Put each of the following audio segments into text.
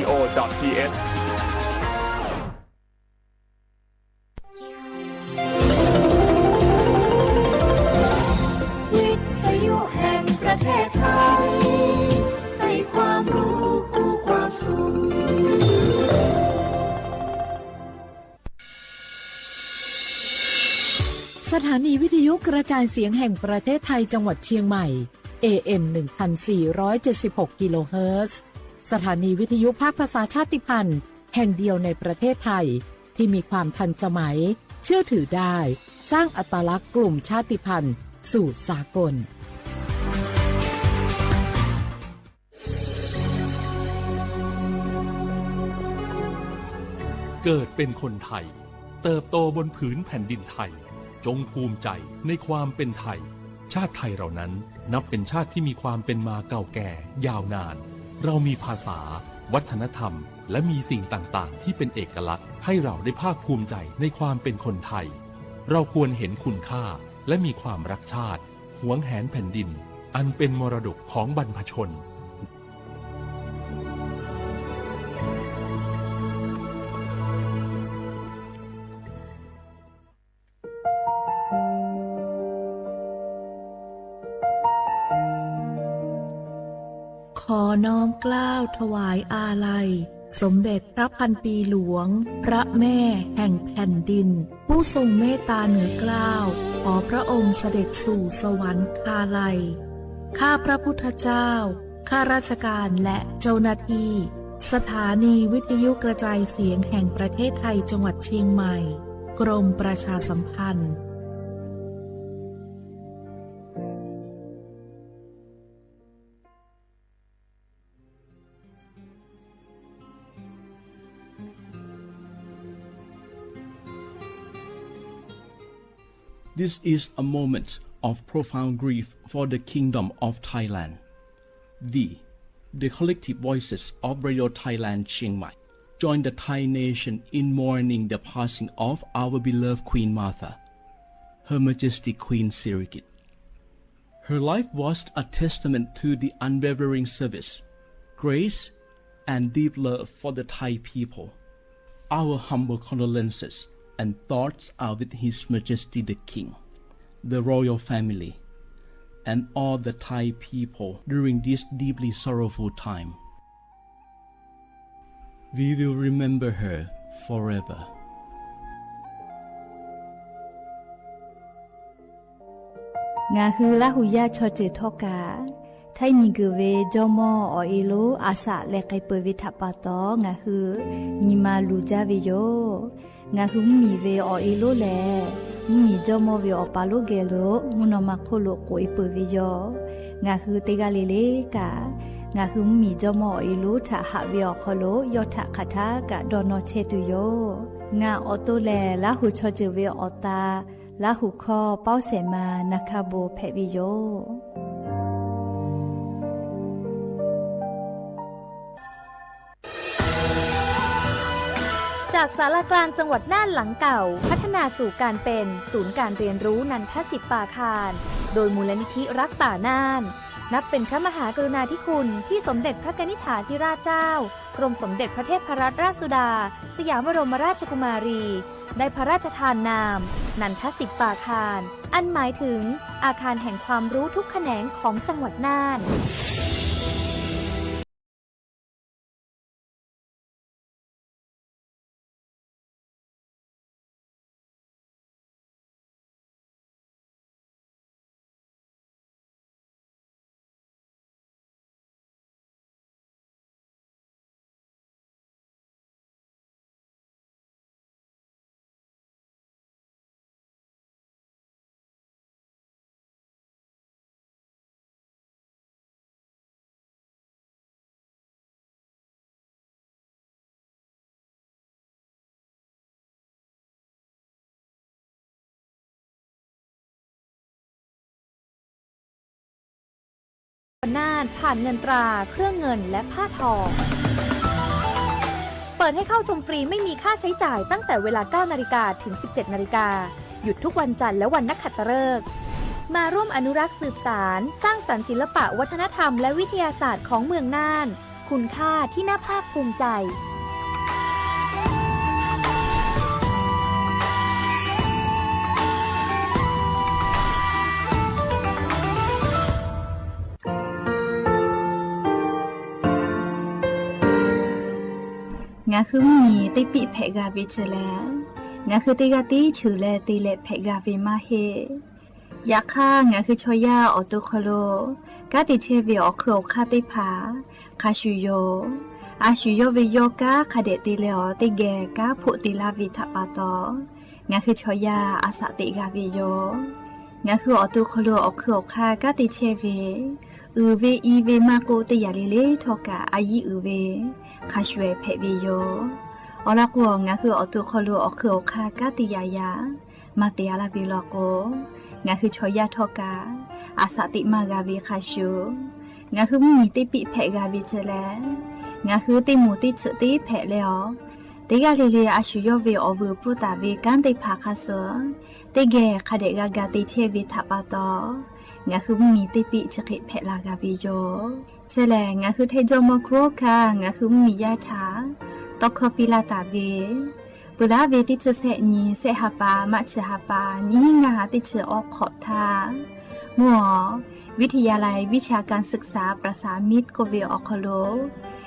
โอ ดอท ที เอช วิทยุแห่งประเทศไทย ให้ความรู้คู่ความสุข สถานีวิทยุกระจายเสียงแห่งประเทศไทยจังหวัดเชียงใหม่ เอ เอ็ม หนึ่งพันสี่ร้อยเจ็ดสิบหก กิโลเฮิรตซ์ สถานีวิทยุภาคภาษาชาติพันธุ์แห่งเดียวในประเทศไทย ที่มีความทันสมัย เชื่อถือได้ สร้างอัตลักษณ์กลุ่มชาติพันธุ์สู่สากล เกิดเป็นคนไทย เติบโตบนผืนแผ่นดินไทย จงภูมิใจในความเป็นไทย ชาติไทยเรานั้นนับเป็นชาติที่มีความเป็นมาเก่าแก่ยาวนาน เรามีภาษา วัฒนธรรม และมีสิ่งต่างๆ ที่เป็นเอกลักษณ์ ให้เราได้ภาคภูมิใจในความเป็นคนไทย เราควรเห็นคุณค่า และมีความรักชาติ หวงแหนแผ่นดิน อันเป็นมรดกของบรรพชน ขอน้อมเกล้าถวายอาลัย สมเด็จพระพันปีหลวง พระแม่แห่งแผ่นดิน ผู้ทรงเมตตาเหนือเกล้า ขอพระองค์เสด็จสู่สวรรคาลัย ข้าพระพุทธเจ้า ข้าราชการและเจ้าหน้าที่ สถานีวิทยุกระจายเสียงแห่งประเทศไทยจังหวัดเชียงใหม่ กรมประชาสัมพันธ์ This is a moment of profound grief for the Kingdom of Thailand. We, the collective voices of Radio Thailand Chiang Mai, join the Thai nation in mourning the passing of our beloved Queen Mother, Her Majesty Queen Sirikit. Her life was a testament to the unwavering service, grace, and deep love for the Thai people. Our humble condolences and thoughts are with His Majesty the King, the royal family, and all the Thai people during this deeply sorrowful time. We will remember her forever. ငါဟု လါဟူယါ ချီၣ်စၢၣ်ထီၣ်ကး ထဲးမံၤကၢၢ်ဝဲ Jawˇmawˇ Awˬ e lonˉ အသး လဲၤကဲပၢၢ်ဝဲ ထးပာ်တီ ငါဟု နံၤမၤလူၤကၠါဝဲယိာ်. ငါဟု မုၢ်မံၤဝဲ Awˬ e lonˉ လဲၣ်, မုၢ်မံၤ Jawˇmawˇ ဝဲ Awˬ pa lonˉ ဂဲၤလိာ် မုၢ်နီၢ်မၤခိၣ်လိာ် ကိးအီပၢၢ်ဝဲယိာ်. ငါဟု တဂၤလီၤလီၤကး ငါဟု မုၢ်မံၤ Jawˇmawˇ Awˬ e lonˉ ထးဟးဝဲ awˬ hk'aw lo ယီၢ်ထး hk'aˬ ထး ကးဒီးနီၢ်ဆဲးတုၤယိာ်. ငါ Awˬ to လဲၣ်, လါဟူ ချီၣ်စၢၣ်ဝဲ Awˬ ta, လါဟူ ခီ ပီစဲးမၤ နၢ်ခါဘိ ဖဲးဝဲယိာ်. จากศาลากลางจังหวัดน่านหลังเก่า พัฒนาสู่การเป็นศูนย์การเรียนรู้นันทสิทธิ์ปาคาร โดยมูลนิธิรักป่าน่าน นับเป็นพระมหากรุณาธิคุณที่สมเด็จพระกนิษฐาธิราชเจ้า กรมสมเด็จพระเทพรัตนราชสุดา สยามบรมราชกุมารี ได้พระราชทานนาม นันทสิทธิ์ปาคาร อันหมายถึงอาคารแห่งความรู้ทุกแขนงของจังหวัดน่าน น่าน ผ่านเงินตรา เครื่องเงิน และผ้าทอ เปิดให้เข้าชมฟรีไม่มีค่าใช้จ่ายตั้งแต่เวลา เก้านาฬิกา ถึง สิบเจ็ดนาฬิกา หยุดทุกวันจันทร์และวันนักขัตฤกษ์ มาร่วมอนุรักษ์สืบสาน สร้างสรรค์ศิลปะวัฒนธรรมและวิทยาศาสตร์ของเมืองน่าน คุณค่าที่น่าภาคภูมิใจ Ngaˬ hui mvuhˇ miˬ teˇ piˆ hpehꞈ g'a ve chi lehˬ, ngaˬ hui teˇ g'aˇ tiˉ cheuˬ leh te leh hpehꞈ g'a ve maˇ heˆ. Yaꞈ hk'aˇ, ngaˬ hui chaw yaˇ awˬ to hk'aw lo kanˉ te chehˇ ve awˬ hk'eun awˬ hk'aˇ teˇ hpaˍ hk'a shuˍ yoˬ. A shu yawˇ ve yawˇ kanˉ hk'a dehꞈ te leh awˬ teˇ geh kanˉ hpoˆ te laˇ ve htaꞈ pa taw, ngaˬ hui chaw yaˇ a shaꞈ teꞈ g'a ve yoˬ. Ngaˬ hui awˬ to hk'aw lo awˬ hk'eun awˬ hk'aˇ kanˉ te chehˇ ve, uiˍ ve i ve maˇ k'oˆ, teˇ yanˇ le le htawˇ kaꞈ a yiˉ uiˍ ve hk'a shuˍ ehˍ hpehꞈ ve yoˬ. Awˬ lawn k'o, ngaˬ hui awˬ to hk'aw lo awˬ hk'eun awˬ hk'aˇ kanˉ te yaꞈ yaꞈ maˇ te a laˇ ve law k'o, ngaˬ hui chaw yaˇ htawˇ kaꞈ a shaꞈ teꞈ maˇ g'a ve hk'a shuˍ, ngaˬ hui mvuhˇ miˬ teˇ piˆ hpehꞈ g'a ve chi lehˬ, ngaˬ hui teˇ moˍ teˇ tsuhꞈ teˇ hpehꞈ leh awˬ, teˇ g'aˇ le le a shu yawˇ ve awˬ vuiˬ pfuhˇ taˍ ve kanˉ teˇ hpaˍ hk'a suh teˇ geh hk'a dehꞈ g'a ga te chehˇ ve htaꞈ pa taw, ngaˬ hui mvuhˇ miˬ teˇ piˆ chi hk'e hpehꞈ la g'a ve yoˬ. Chi lehˬ, ngaˬ hui Htaiˇ jawˇmawˇ hkunˉ hawˉ hkanˇ ngaˬ hui mvuhˇ miˬ yaˇ htaꞈ tawˇ hkawˇ piˇ laˇ taˍ ve, peuˬ laˉ ve teˇ chi sehˆ nyi, sehˆ ha pa, March ha pa, nyiˇ hinˉ ngaˇ ha teˇ chi awˬ hk'awꞈ htaˇ, mvuhˇ awˬ วิทยาลัยวิชาการศึกษาประสามิตร k'oˆ ve awˬ hk'aw lo,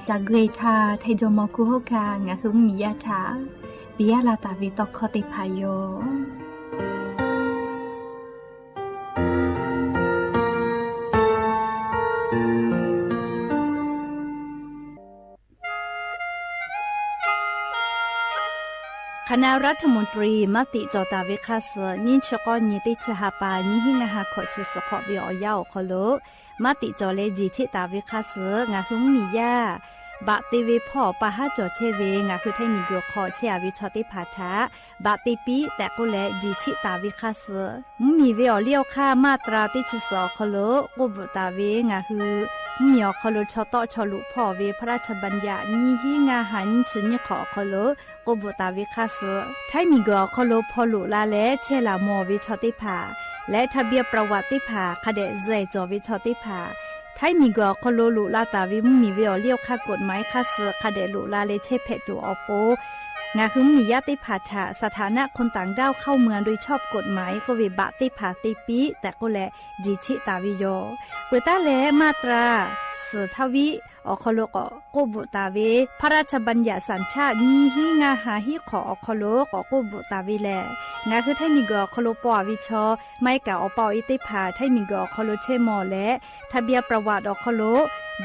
caˬ gui htaˇ Htaiˇ jawˇmawˇ hkunˉ hawˉ hkanˇ ngaˬ hui mvuhˇ miˬ yaˇ htaꞈ piˇ laˇ taˍ ve tawˇ hkawˇ teˇ hpaˍ yoˬ. K'aˍ naˍ รัฐมนตรี maˇ tiꞈ cawˬ taˍ ve hk'a suh, nyiˇ chi k'awˇ nyi teˇ chi ha pa nyiˇ hinˉ ngaˇ ha hkawꞈ chi suhˍ hk'awꞈ ve awˬ yanˇ awˬ hk'aw lo maˇ tiꞈ cawˬ leh jeˬ cheˆ taˍ ve hk'a suh, ngaˬ hui mvuhˇ miˬ yaˇ baꞈ te ve hpawˇ awˬ pa haˉ cawˬ chehˇ ve ngaˬ hui Htaiˇ miˬ guiˬ hk'aw chehˇ a ve chaw teˇ hpaˍ htaꞈ baꞈ te piˇ tehꞈ k'oˆ leh jeˬ cheˆ taˍ ve hk'a suh, mvuhˇ miˬ ve awˬ liˇ awˬ hk'aˇ มาตรา teˇ chi suhˍ awˬ hk'aw lo k'oˆ bvuhꞈ taˍ ve ngaˬ hui mvuhˇ miˬ awˬ hk'aw lo chaw tawˆ chaw loꞈ hpawˇ ve พระราชบัญญัติ nyiˇ hinˉ ngaˇ ha nyiˇ chi nyiˇ hk'awꞈ awˬ hk'aw lo k'oˆ bvuhꞈ taˍ ve hk'a suh, Htaiˇ miˬ guiˬ awˬ hk'aw lo hpaw loꞈ la leh chehˇ laˬ mawˬ ve chaw teˇ hpaˍ leh ทะเบียนประวัติ teˇ hpaˍ hk'a dehꞈ zuhꞈ cawˬ ve chaw teˇ hpaˍ, Htaiˇ miˬ guiˬ awˬ hk'aw lo loꞈ la taˍ ve mvuhˇ miˬ ve awˬ liˇ awˬ hk'aˇ กฎหมาย hk'a suh hk'a dehꞈ loꞈ la leh chehˇ hpehꞈ tuˬ awˬ pon, ngaˬ hui mvuhˇ miˬ yaˇ teˇ hpaˍ htaꞈ สถานะคนต่างด้าวเข้าเมืองโดยชอบกฎหมาย k'oˆ ve baꞈ teˇ hpaˍ te piˇ tehꞈ k'oˆ leh jeˬ cheˆ taˍ ve yoˬ. Peuˬ taˉ leh มาตรา suhˍ htaˇ viˆ awˬ hk'aw lo k'awꞈ k'oˆ bvuhꞈ taˍ ve พระราชบัญญัติสัญชาติ nyiˇ hinˉ ngaˇ ha hiˉ hk'awꞈ awˬ hk'aw lo k'awꞈ k'oˆ bvuhꞈ taˍ ve lehˬ, ngaˬ hui Htaiˇ miˬ guiˬ awˬ hk'aw lo paw a ve chaw ไม้เก่า awˬ pa awˬ e teˇ hpaˍ Htaiˇ miˬ guiˬ awˬ hk'aw lo chehˇ mawˬ leh ทะเบียนประวัติ awˬ hk'aw lo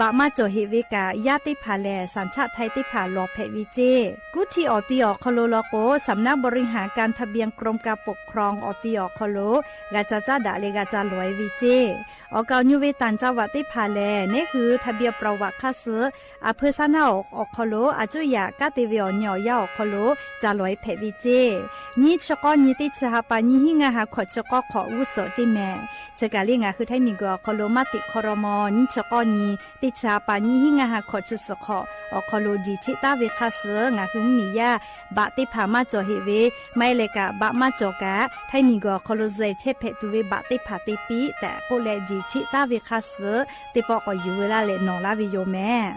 baꞈ maˇ cawˬ heꞈ ve kaꞈ, yaˇ teˇ hpaˍ lehˬ สัญชาติไทย teˇ hpaˍ lawˬ hpehꞈ ve ceˇ. Kuˇ htiˇ awˬ ti awˬ hk'aw lo law k'o, สำนักบริหารการทะเบียน กรมการปกครอง awˬ ti awˬ hk'aw lo g'a ca caˉ daꞈ leh g'a ca lawˬ e ve ceˇ. Awˬ kaˍ awˬ nyu ve ต่างจังหวัด teˇ hpaˍ lehˬ, neˉ hui ทะเบียนประวัติ hk'a suh aˬ hpeu saˉ naˉ awˬ hk'aw lo a cuˇ yaꞈ kanˉ te ve awˬ nyi awˬ yanˇ awˬ hk'aw lo ca lawˬ e hpehꞈ ve ceˇ. Nyiˇ chi k'awˇ nyi teˇ chi ha pa nyiˇ hinˉ ngaˇ ha hkawꞈ chi k'awˇ hk'awꞈ g'uˇ suhˍ ceˇ mehˍ. Chi kaˬ le ngaˬ hui Htaiˇ miˬ guiˬ awˬ hk'aw lo maˇ tiꞈ hk'aw raw maw, nyiˇ chi k'awˇ nyi teˇ chi ha pa nyiˇ hinˉ ngaˇ ha hkawꞈ chi suhˍ hk'awꞈ awˬ hk'aw lo jeˬ cheˆ taˍ ve hk'a suh, ngaˬ hui mvuhˇ miˬ yaˇ baꞈ teˇ hpaˍ maˇ cawˬ heꞈ ve, maˇ heˆ leh kaꞈ baꞈ maˇ cawˬ kaꞈ Htaiˇ miˬ guiˬ awˬ hk'aw lo zuhꞈ chehˇ hpehꞈ tuˬ ve baꞈ teˇ hpaˍ te piˇ tehꞈ k'oˆ leh jeˬ cheˆ taˍ ve hk'a suh, teˇ pawˆ k'awꞈ yuˬ veu laˇ leh nawˬ laˇ ve yoˬ mehˍ.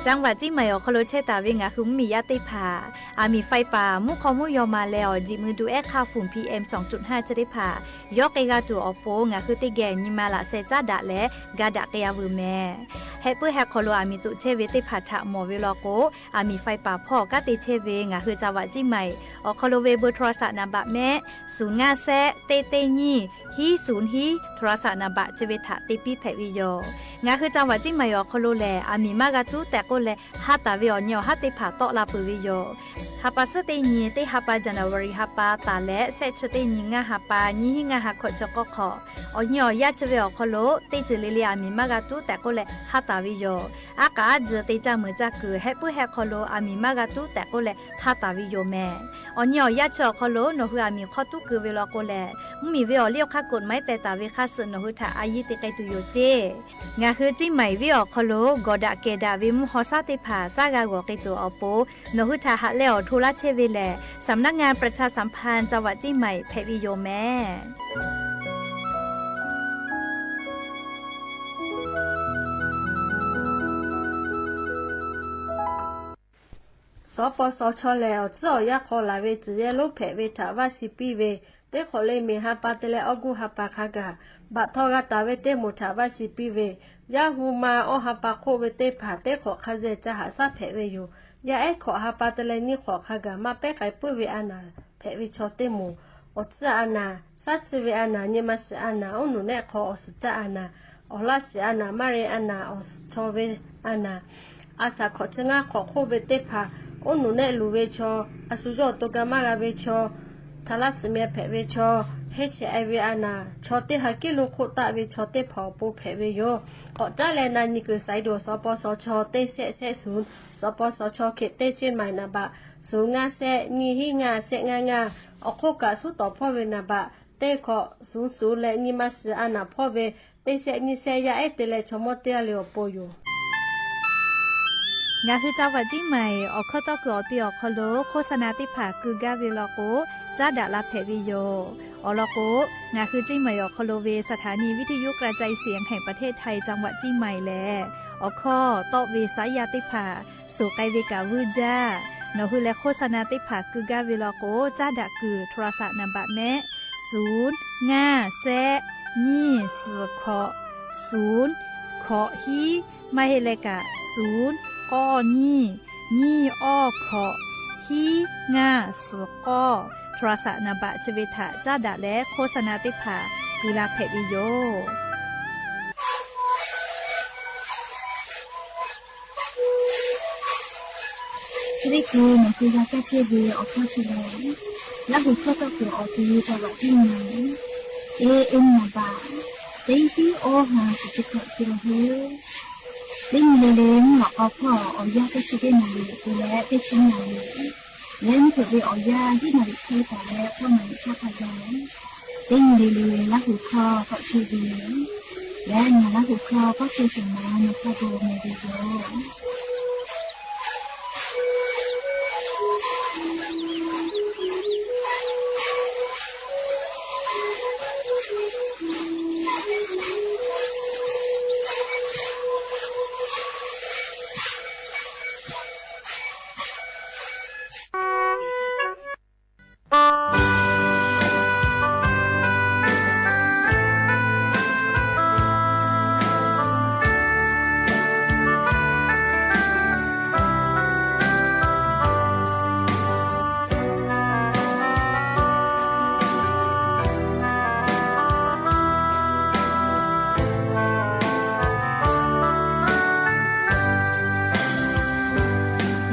จังหวัดเชียงใหม่ awˬ hk'aw lo chehˇ taˍ ve ngaˬ hui mvuhˇ miˬ yaˇ teˇ hpaˍ, aˬ miˍ ไฟป่า mvuhˇ hk'aw mvuhˇ yaw ma leh awˬ jiꞈ mui du ehˉ hk'aˇ fuˍ PM สองจุดห้า chi teˇ hpaˍ yawˇ k'ai g'a tuˬ awˬ pon ngaˬ hui teˇ geh nyi ma laꞈ sheh caˉ daꞈ leh ga daꞈ k'ai a veuˬ mehˍ. Heh puiˉ heh hk'aw lo aˬ miˍ toꞈ chehˇ ve teˇ hpaˍ htaꞈ mawˬ ve law k'o, aˬ miˍ ไฟป่า hpawˇ kanˉ te chehˇ ve ngaˬ hui จังหวัดเชียงใหม่ awˬ hk'aw lo ve เบอร์โทรศัพท์ naˍ baꞈ mehˆ ศูนย์ห้าแซะ เต้เต้ nyiˇ ฮี ศูนย์ ฮี โทรศัพท์ naˍ baꞈ chi ve htaꞈ te piˇ hpehꞈ ve yoˬ. Ngaˬ hui จังหวัดเชียงใหม่ awˬ hk'aw lo lehˬ, aˬ miˍ maˇ g'a tuˉ tehꞈ k'oˆ leh ha taˍ ve awˬ nyi awˬ haˉ teˇ hpaˍ tawˆ la peuˬ ve yoˬ. Ha pa suhˉ teˇ nyi teˇ ha pa January ha pa taˍ leh shehˆ chi teˇ nyi ngaˇ ha pa nyiˇ hinˉ ngaˇ ha hkawꞈ chi k'awˇ hk'awꞈ, awˬ nyi awˬ yaˇ chi ve awˬ hk'aw lo teˇ ceuˬ le le aˬ miˍ maˇ g'a tuˉ tehꞈ k'oˆ leh ha taˍ ve yoˬ. Aˉ k'aꞈ aˉ jeuˬ te caˇ meuˍ caˇ kuiˬ heh puiˉ heh hk'aw lo aˬ miˍ maˇ g'a tuˉ tehꞈ k'oˆ leh ha taˍ ve yoˬ mehˍ. Awˬ nyi awˬ yaˇ chi awˬ hk'aw lo nawˬ hui aˬ miˍ hk'aw tuˉ keu ve law k'o lehˬ, mvuhˇ miˬ ve awˬ liˇ awˬ hk'aˇ กฎหมาย teh taˍ ve hk'aˇ suh nawˬ hui htaꞈ a yiˇ te k'ai tuˬ yoˬ ceˇ. Ngaˬ hui Ciˇ maiˍ venˇ awˬ hk'aw lo gawˬ daꞈ kehˬ daꞈ ve mvuhˇ haw shaˉ teˇ hpaˍ shaˉ g'a g'awˬ k'ai tuˬ awˬ pon, nawˬ hui htaꞈ haꞈ leh awˬ hto laˇ chehˇ ve lehˬ, สำนักงานประชาสัมพันธ์จังหวัดเชียงใหม่ hpehꞈ ve yoˬ mehˍ. Sawˉ paw sawˉ chaw lehˬ, awˬ tcuhˉ awˬ yanˇ hk'aw laˬ ve tcuhˬ yehˇ lonˉ hpehꞈ ve htaꞈ vaˇ shiˍ piˇ ve, teˇ hk'awꞈ le miˬ ha pa te leh awˇ guˇ ha pa hk'a gaˬ baꞈ htawˇ g'a taˍ ve teˇ moˍ htaꞈ vaˇ shiˍ piˇ ve, yaˇ hu ma awˇ ha pa hk'oˆ ve teˇ hpaˍ teˇ hk'awꞈ hk'a zeh ca haꞈ shaˉ hpehꞈ ve yoˬ. Yaˇ ehˉ hkawꞈ ha pa te leh nyiˇ hk'awꞈ hk'a gaˬ maˇ pehˉ k'ai puiˉ ve a naˍ hpehꞈ ve chaw teˇ moˍ, awˬ tcuhˉ a naˍ, shaˉ chi ve a naˍ, nyi ma shiˍ a naˍ, oˉ nuˬ nehˆ hk'aw awˬ suhˍ caˆ a naˍ, awˬ laˇ shiˍ a naˍ, maˇ re a naˍ, awˬ suhˍ chaw ve a naˍ, a shaˍ hkawꞈ chi ngaˇ hk'awꞈ hk'oˆ ve teˇ hpaˍ, oˉ nuˬ nehˆ luˬ ve chaw, a shu yawˇ awˬ to ga maˇ g'a ve chaw, htaꞈ laˇ shiˍ meh hpehꞈ ve chaw, heˆ chehˇ e ve a naˍ, chaw teˇ ha kiˉ lo hk'oˆ taˆ ve chaw teˇ hpaˍ awˬ pon hpehꞈ ve yoˬ. K'awꞈ caˉ leh na nyi kuiˬ saiˍ duˬ awˬ sawˉ paw sawˉ chaw teˇ shehˆ shehˆ suhˍ, sawˉ paw sawˉ chaw hkeh teˇ ceˇ maiˍ naˍ baꞈ, suhˍ ngaˇ shehˆ nyiˇ hiˉ ngaˇ shehˆ ngaˇ ngaˇ, awˬ hk'oˆ kaꞈ suhˉ tawˍ hpawˇ ve naˍ baꞈ, teˇ hkawꞈ suhˍ suhˍ leh nyi ma shiˍ a naˍ hpawˇ ve, teˇ shehˆ nyiˇ shehˆ yaˇ ehˉ te leh chaw mawˇ teˇ g'aˇ le awˬ pon yoˬ. Ngaˬ hui จังหวัดเชียงใหม่ awˬ hkawˇ tawˇ kuiˬ awˬ te awˬ hk'aw lo โฆษณา teˇ hpaˍ keu gaˇ ve law k'o, caˉ daꞈ la hpehꞈ ve yoˬ. Awˬ lawn k'o, ngaˬ hui เชียงใหม่ awˬ hk'aw lo ve สถานีวิทยุกระจายเสียงแห่งประเทศไทย จังหวัดเชียงใหม่ lehˬ, awˬ hkawˇ tawˆ ve saˉ yaˇ teˇ hpaˍ suhˍ k'ai ve kaꞈ vuiˇ jaˇ. Nawˬ hui leh โฆษณา teˇ hpaˍ keu gaˇ ve law k'o, caˉ daꞈ kuiˬ โทรศัพท์ naˍ baꞈ mehˆ, suhˍ ngaˇ shehˆ nyiˇ suhˍ hkawꞈ suhˍ hkawꞈ hiˉ, maˇ heˆ leh kaꞈ suhˍ k'awˇ nyiˇ nyiˇ awˇ hkawꞈ hiˉ ngaˇ suhˍ k'awˇ, โทรศัพท์ naˍ baꞈ chi ve htaꞈ caˉ daꞈ leh โฆษณา teˇ hpaˍ keu la hpehꞈ ve yoˬ. Chi teˇ hkui nawˬ hui g'a kaˇ chehˇ ve awˬ hkawˇ chi lehˬ, Laˇ huˍ hkawˇ tawˇ kuiˬ awˬ te จังหวัดเชียงใหม่ A M naˍ baꞈ teˇ hiˉ awˇ ha shiˍ chi hkawꞈ te la heˆ. Teˇ nyi le le mvuhˇ lawꞈ k'aw hpawˇ awˬ yanˇ teˇ chi teˇ naˍ riˍ te leh teˇ chi naˍ riˍ, leh mvuhˇ hpeuꞈ ve awˬ yanˇ hiˉ naˍ riˍ hk'e taˍ leh k'awˇ naˍ riˍ htaˇ hk'a gaˬ, teˇ nyi le le Laˇ huˍ hkawˇ tawˆ chehˇ ve lehˬ, ngaˬ Laˇ huˍ hkawˇ k'awˇ chehˇ shehˍ ma nawˬ hk'a gaˬ meh ve yoˬ.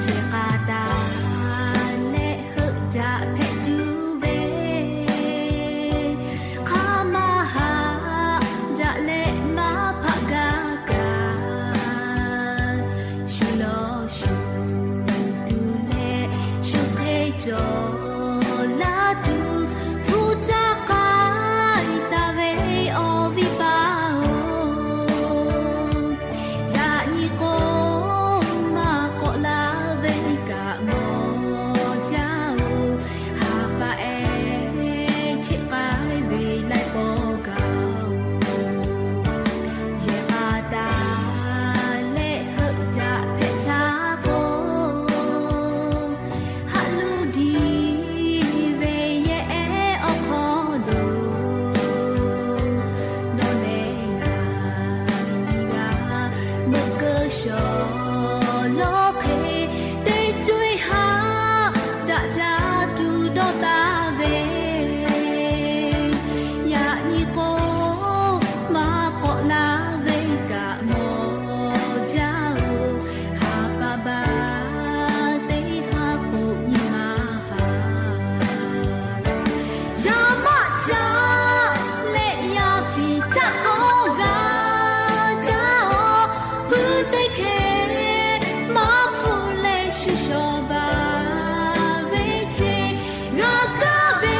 Yehˬ k'a taˍ leh heuˆ jaꞈ hpehꞈ tuˬ ve, hk'aˇ maˇ haꞈ jaꞈ leh maˇ hpaˆ gaˇ kaꞈ, shu lawˬ shu tuˬ leh shu hk'e cawˬ laˇ tuˬ, hpu caˇ k'ai taˍ ve awˬ viˉ paˍ-oˬ, yaꞈ nyi k'o, maˇ k'awꞈ la ve kaꞈ mawˬ jaˇ-oˬ, ha pa ehˉ cheˆ k'ai ve laiˉ paw gaˬ-oˬ. Yehˬ k'a taˍ leh heuˆ jaꞈ hpehꞈ htaˇ k'o, haꞈ luˇ diˇ ve yehˬ ehˉ awˬ hk'aw lo, nawˬ leh ngaˬ nyi g'a meuꞈ keu shawˍ lawˬ hk'e, teˇ co-e haꞈ daꞈ jaˇ tuˬ dawˇ taˍ ve, yaꞈ nyi k'o, maˇ k'awꞈ la ve kaꞈ mawˬ jaˇ-oˬ, ha pa ba teˇ ha k'o nyi ma haꞈ, yaˇ maˆ caˆ leh yaˇ fiˍ caˆ hkawˇ g'a kaˇ-oˬ, puiˉ teˇ hkeh maˇ hpfuhˇ leh shu shawˍ baˬ ve ce, g'a kaˇ ve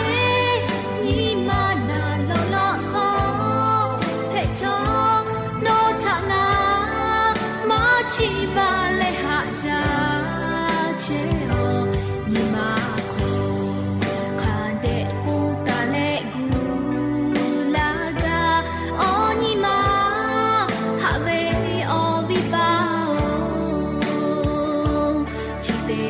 nyi ma naˬ lawꞈ lawꞈ hkawˇ hpehꞈ chaw, nawˬ htaꞈ ngaˬ maˇ chiˇ baˬ leh haꞈ jaˇ chehˇ-oˬ. Nyi ma hk'aw hk'a dehꞈ k'oˆ taˍ leh gu laˇ gaˇ, awˬ nyi ma haꞈ ve awˬ viˉ paˍ-oˬ, chi te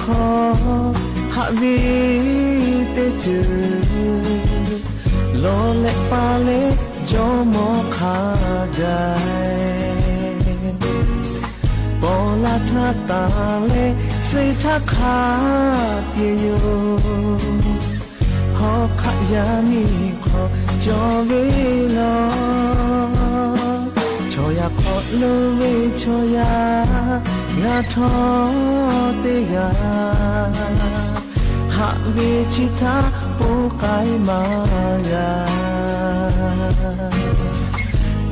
hk'aw haꞈ ve teˇ ceuˬ, lawˬ leh paˍ leh jawˇmawˇ hk'a gaˬ, paw laˇ htaˇ tanˬ leh suh htaˇ hk'a tiꞈ yoˬ. Hawˉ hk'aˆ yaˇ miˇ hk'aw cawˬ ve law, chaw yaˇ hk'awꞈ lo ve chaw yaˇ ngaˬ htawˇ teˇ g'aˇ, haꞈ ve chi htaˇ poˇ k'ai maˇ g'a.